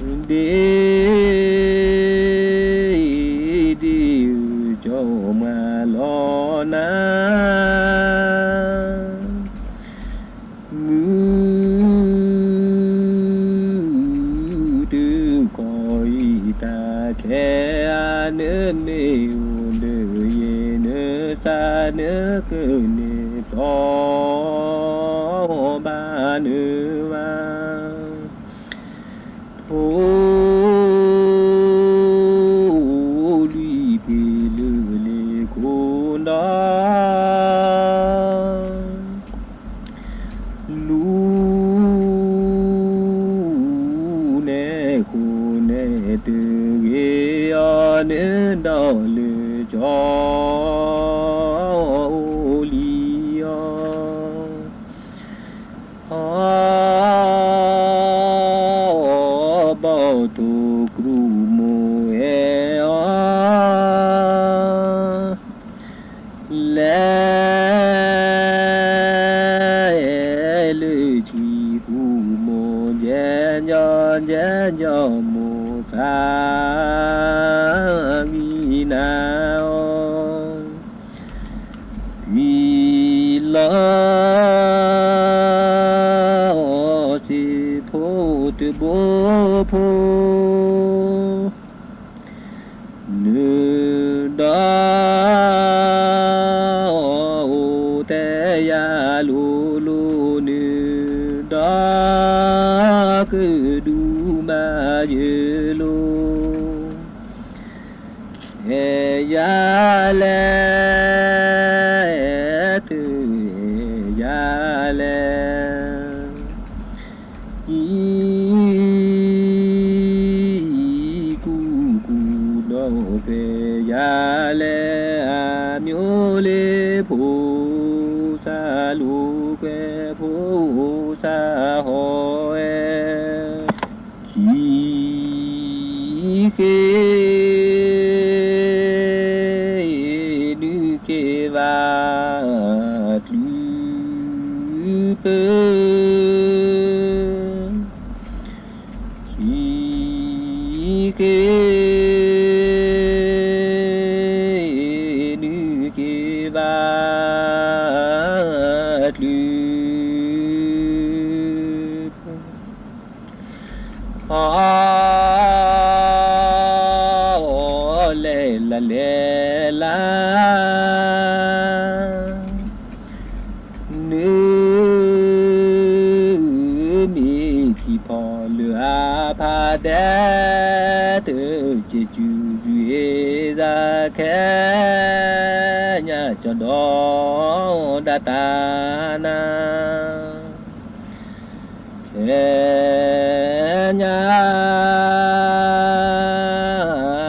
ဒ့ၣ်ဧၢ ကၠီမၤလီၤနၤ မုၢ်တုၤကီၢ်အံၤတၢ်ခဲအံၤ နမ့ၢ်အိၣ်လၢယဲၢ် နစၢ်နကန့ၢ် တီဘၣ်နၢဘၣ် ထိၣ်လွံၢ်ပှ့ၤလၢလ့ခိၣ်ဒီး လူၤ နဲၣ်ခိၣ်နဲၣ်တဂ့ၤအီၤ နဒီးလၢကၠီအိၣ်လံအီၤ အီ ဘီၣ်ထိၣ်ကရူၢ်မိၢ်အဲၣ်အီၤ လဲၤ လၢထံပူၤမိၢ် ကဲကီကဲကီ မိၢ်သးဂံၢ်နၤအီၤ ကွံာ်လီၤ စံာ်ဖိတဘိဖိ နုာ်ဒီး အိၣ်တဲယၤလိၤလိၤ နုာ်ဒီး ကဒုးမၤယၢၤလိၤ အဲၣ်ယၤလဲၣ် သုအဲၣ်ယၤလဲၣ် အံၤ ကူကူဒီးကွဲယၤလဲၣ် အမျိုးလ့ ဖိသၣ်လိၤကွဲ ဖိသၣ်ဟီၣ်ဝဲ ခံက့ၤ နုာ်က့ၤဘၣ် တုၤပၢ ခံက့ၤ နုာ်က့ၤဘၣ် တုၤပၢ အီ လဲၤလၢလဲၤလၢ နုာ် မ့ၢ်ထံဖီလၢအဖးဒဲး တစဲးစူၤ ယုၢ်အ့ၣ်သးခဲ ညါကၠီဒီး ဒၣ်တၢ်နၤ ခဲညါ နုာ်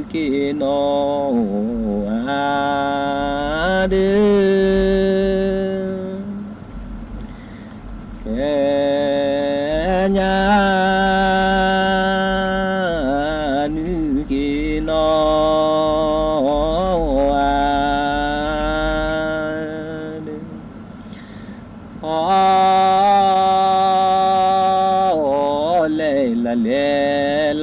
က့ၤနီၢ်အါဒၢ ခဲညါ နုာ်က့ၤနီၢ်အါ အီ လဲၤလၢလဲၤလၢ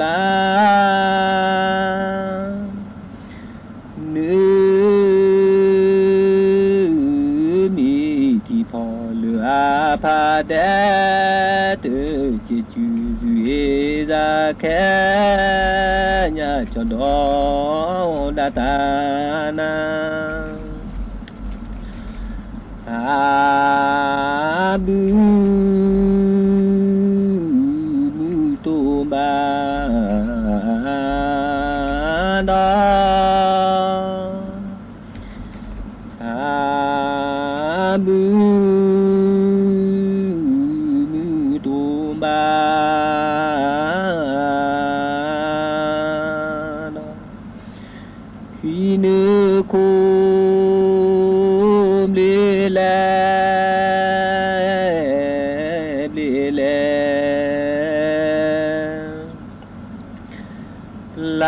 နုာ် မ့ၢ်ထံဖီလၢအဖးဒဲး တစဲးစူၤ ယုၢ်အ့ၣ်သးခဲ ညါကၠီဒီး ဒၣ်တၢ်နၤ အဘု မုၢ်တိၢ်ဘၣ်ဒီး အဘု မုၢ်တိၢ်ဘၣ်ဒီး ဖံနုာ်ခိၣ်ဘျ့လဲၣ် ဘျ့လဲၣ် လၢ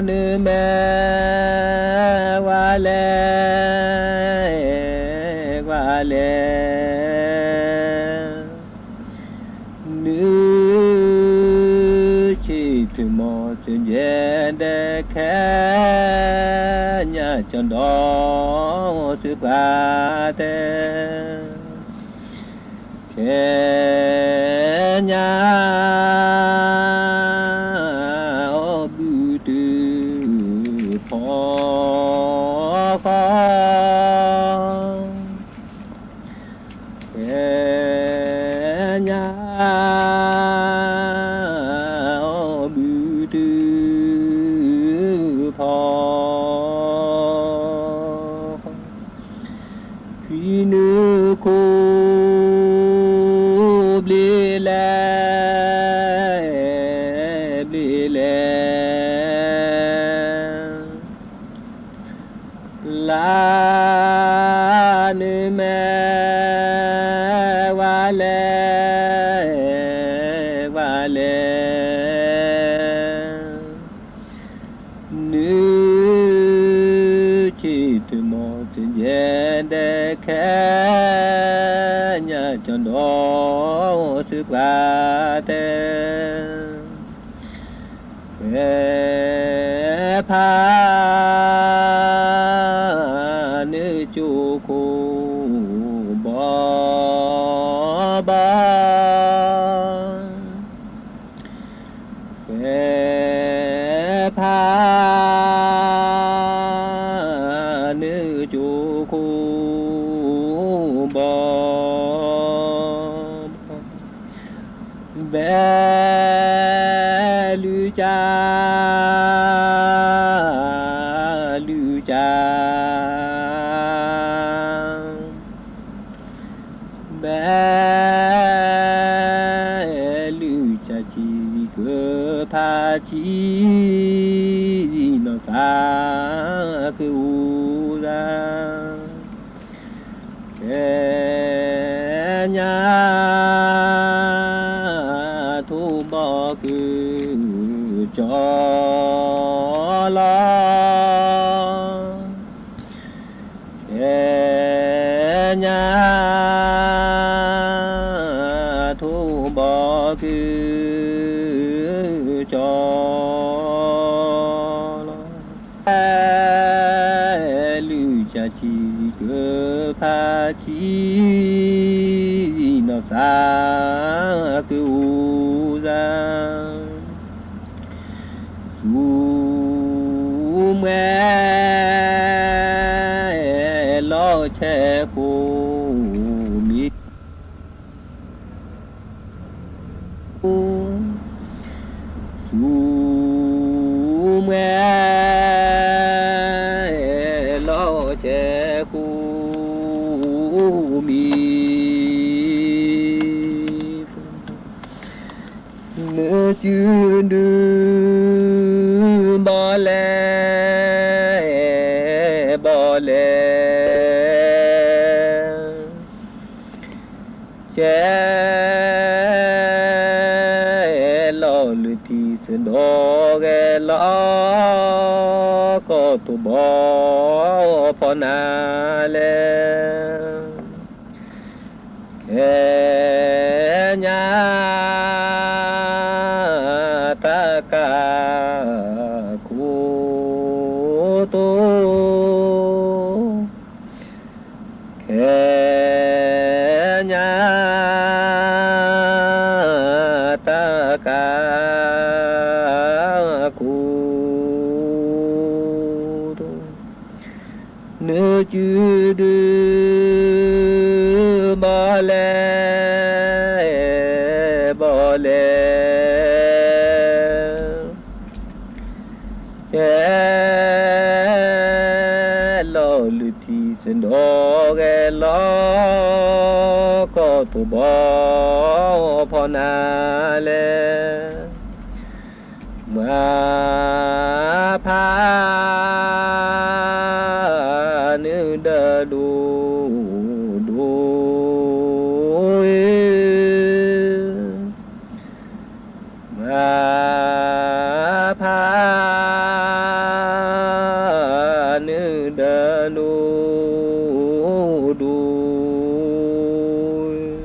နမဲာ် ကွၢ်လဲၣ် ကွၢ်လဲၣ် နုာ်ဆ့ၣ်ထၢၣ်မီၤ စၢၤကဲၤဒဲးခဲ ညါကၠီဒီး သုပှၤတဲ ခဲညါ အီၣ်ဘုတဖီဃီ ခဲညါ အီၣ်ဘုတဖီ ဖံနုာ်ခိၣ်ဘျ့လဲၣ် ဘျ့လဲၣ် လၢနမဲာ် ကၠီဒီးစံးပှၤတဲ, ကွဲးဖးနုာ်ကၠိခိၣ်ဘီဘီ, ကွဲးဖးနုာ်ကၠိခိၣ်ဘီ ဘဲလုၢ်ကၠါ, လုၢ်ကၠါ, ဘဲလုၢ်ကၠါ ဆံးကဖးဆံး, နီၢ်သးကအိၣ်သး ကဲညါ ထိၣ်ဘီကုၢ်ကၠီလီၤ, ကဲညါ ထိၣ်ဘီကုၢ်ကၠီလီၤ. ဘဲလုၢ်ကၠါ ဆံးကဖးဆံး, နီၢ်သးကအိၣ်သး သူမွဲလီၤဆဲးဃိမံၤ, သူမွဲလီၤဆဲးဃိမံၤ, နစုဒုဘီလဲၣ်, ဘီလဲၣ်, ကဲလီၤလုၢ်ထံသဒီဂဲၤလီၤ ကီၢ်သူဘီဖီနၤလဲၣ်. ကဲညါ တၢ်ကးခိၣ်တိ, ကဲညါ တၢ်ကးခိၣ်တိ, နစုဒု ဘီလဲၣ်, ဘီလဲၣ်, ကဲလီၤလုၢ်ထံသဒီဂဲၤလီၤ ကီၢ်သူဘီဖီနၤလဲၣ်. မွၤဖးနုာ်ဒီးဒိၣ်ဒိၣ်, မွၤဖးနုာ်ဒီးဒိၣ်ဒိၣ်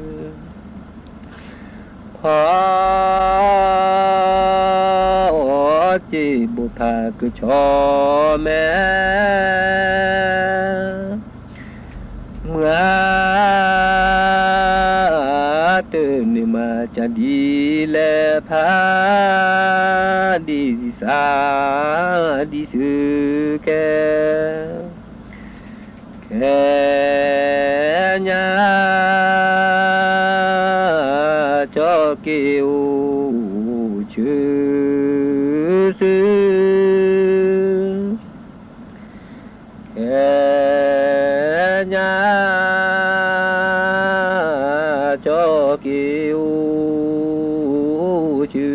ခီ စ့ၣ်ဘိၣ်ဖးကဆီမဲ, မွၤ တန့ၢ်မၤကဒံလဲၣ်ဖး ဒ်စံးဒ်ဆၢကဲ ကဲညါ ကၠီက့ၤအိၣ်ဆူ ကဲညါ ကၠီက့ၤအိၣ်ဆူ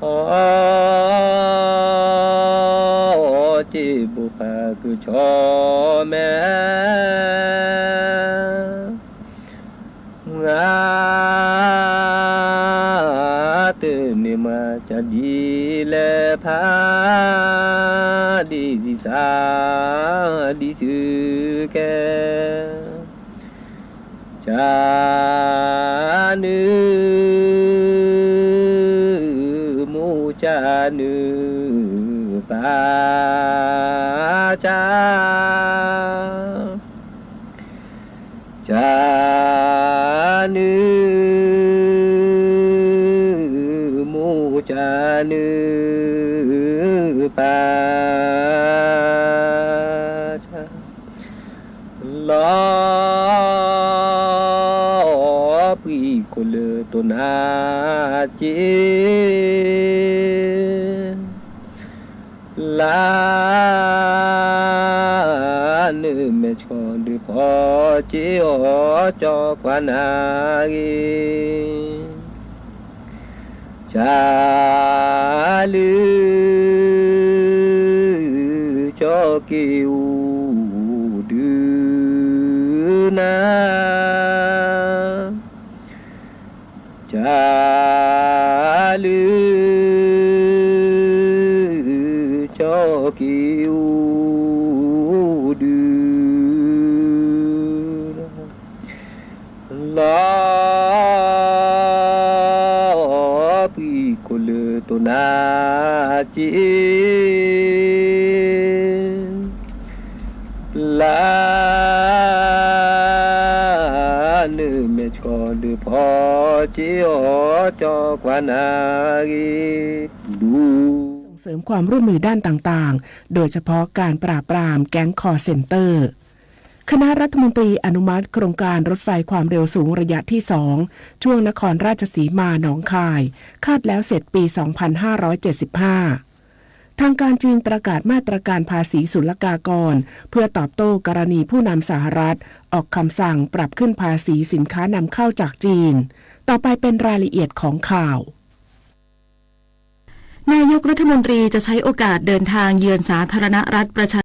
အ စ့ၣ်ဘိၣ်ဖးကဆီမဲ မွၤ တန့ၢ်မၤကဒံလဲၣ်ဖး ဒ်စံးဒ်ဆၢ ကဲ ကၢနုၢ် မိၢ်ကၢနုၢ် ပၢ်ကၢ ကၢနုၢ် မိၢ်ကၢနုၢ် ပၢ်ကၢ လီၤ ပှံၤခိၣ်လၢတိၢ်နါက့ လၢ နမဲာ်ဆှီဒုးဖီက့ၤအီၤ ကၠီကွၢ်နၤဂ့ၤ ကၢ လုၢ် ကၠီက့ၤအူဒုးနၤ ကၢ လုၢ် ကၠီက့ၤအူဒုး လီၤ ပှံၤခိၣ်လၢတိၢ်နါက့ လၢ နမဲာ်ဆှီဒုးဖီက့ၤအီၤ ကၠီကွၢ်နၤဂ့ၤ ဒူ ส่งเสริมความร่วมมือด้านต่างๆ โดยเฉพาะการปราบปรามแก๊ง call center คณะรัฐมนตรีอนุมัติโครงการรถไฟความเร็วสูงระยะที่ สอง ช่วงนครราชสีมา หนองคาย คาดแล้วเสร็จปี สองพันห้าร้อยเจ็ดสิบห้า ทางการจีนประกาศมาตรการภาษีศุลกากร เพื่อตอบโต้กรณีผู้นำสหรัฐ ออกคำสั่งปรับขึ้นภาษีสินค้านำเข้าจากจีน ต่อไปเป็นรายละเอียดของข่าว นายกรัฐมนตรีจะใช้โอกาสเดินทางเยือนสาธารณรัฐประชา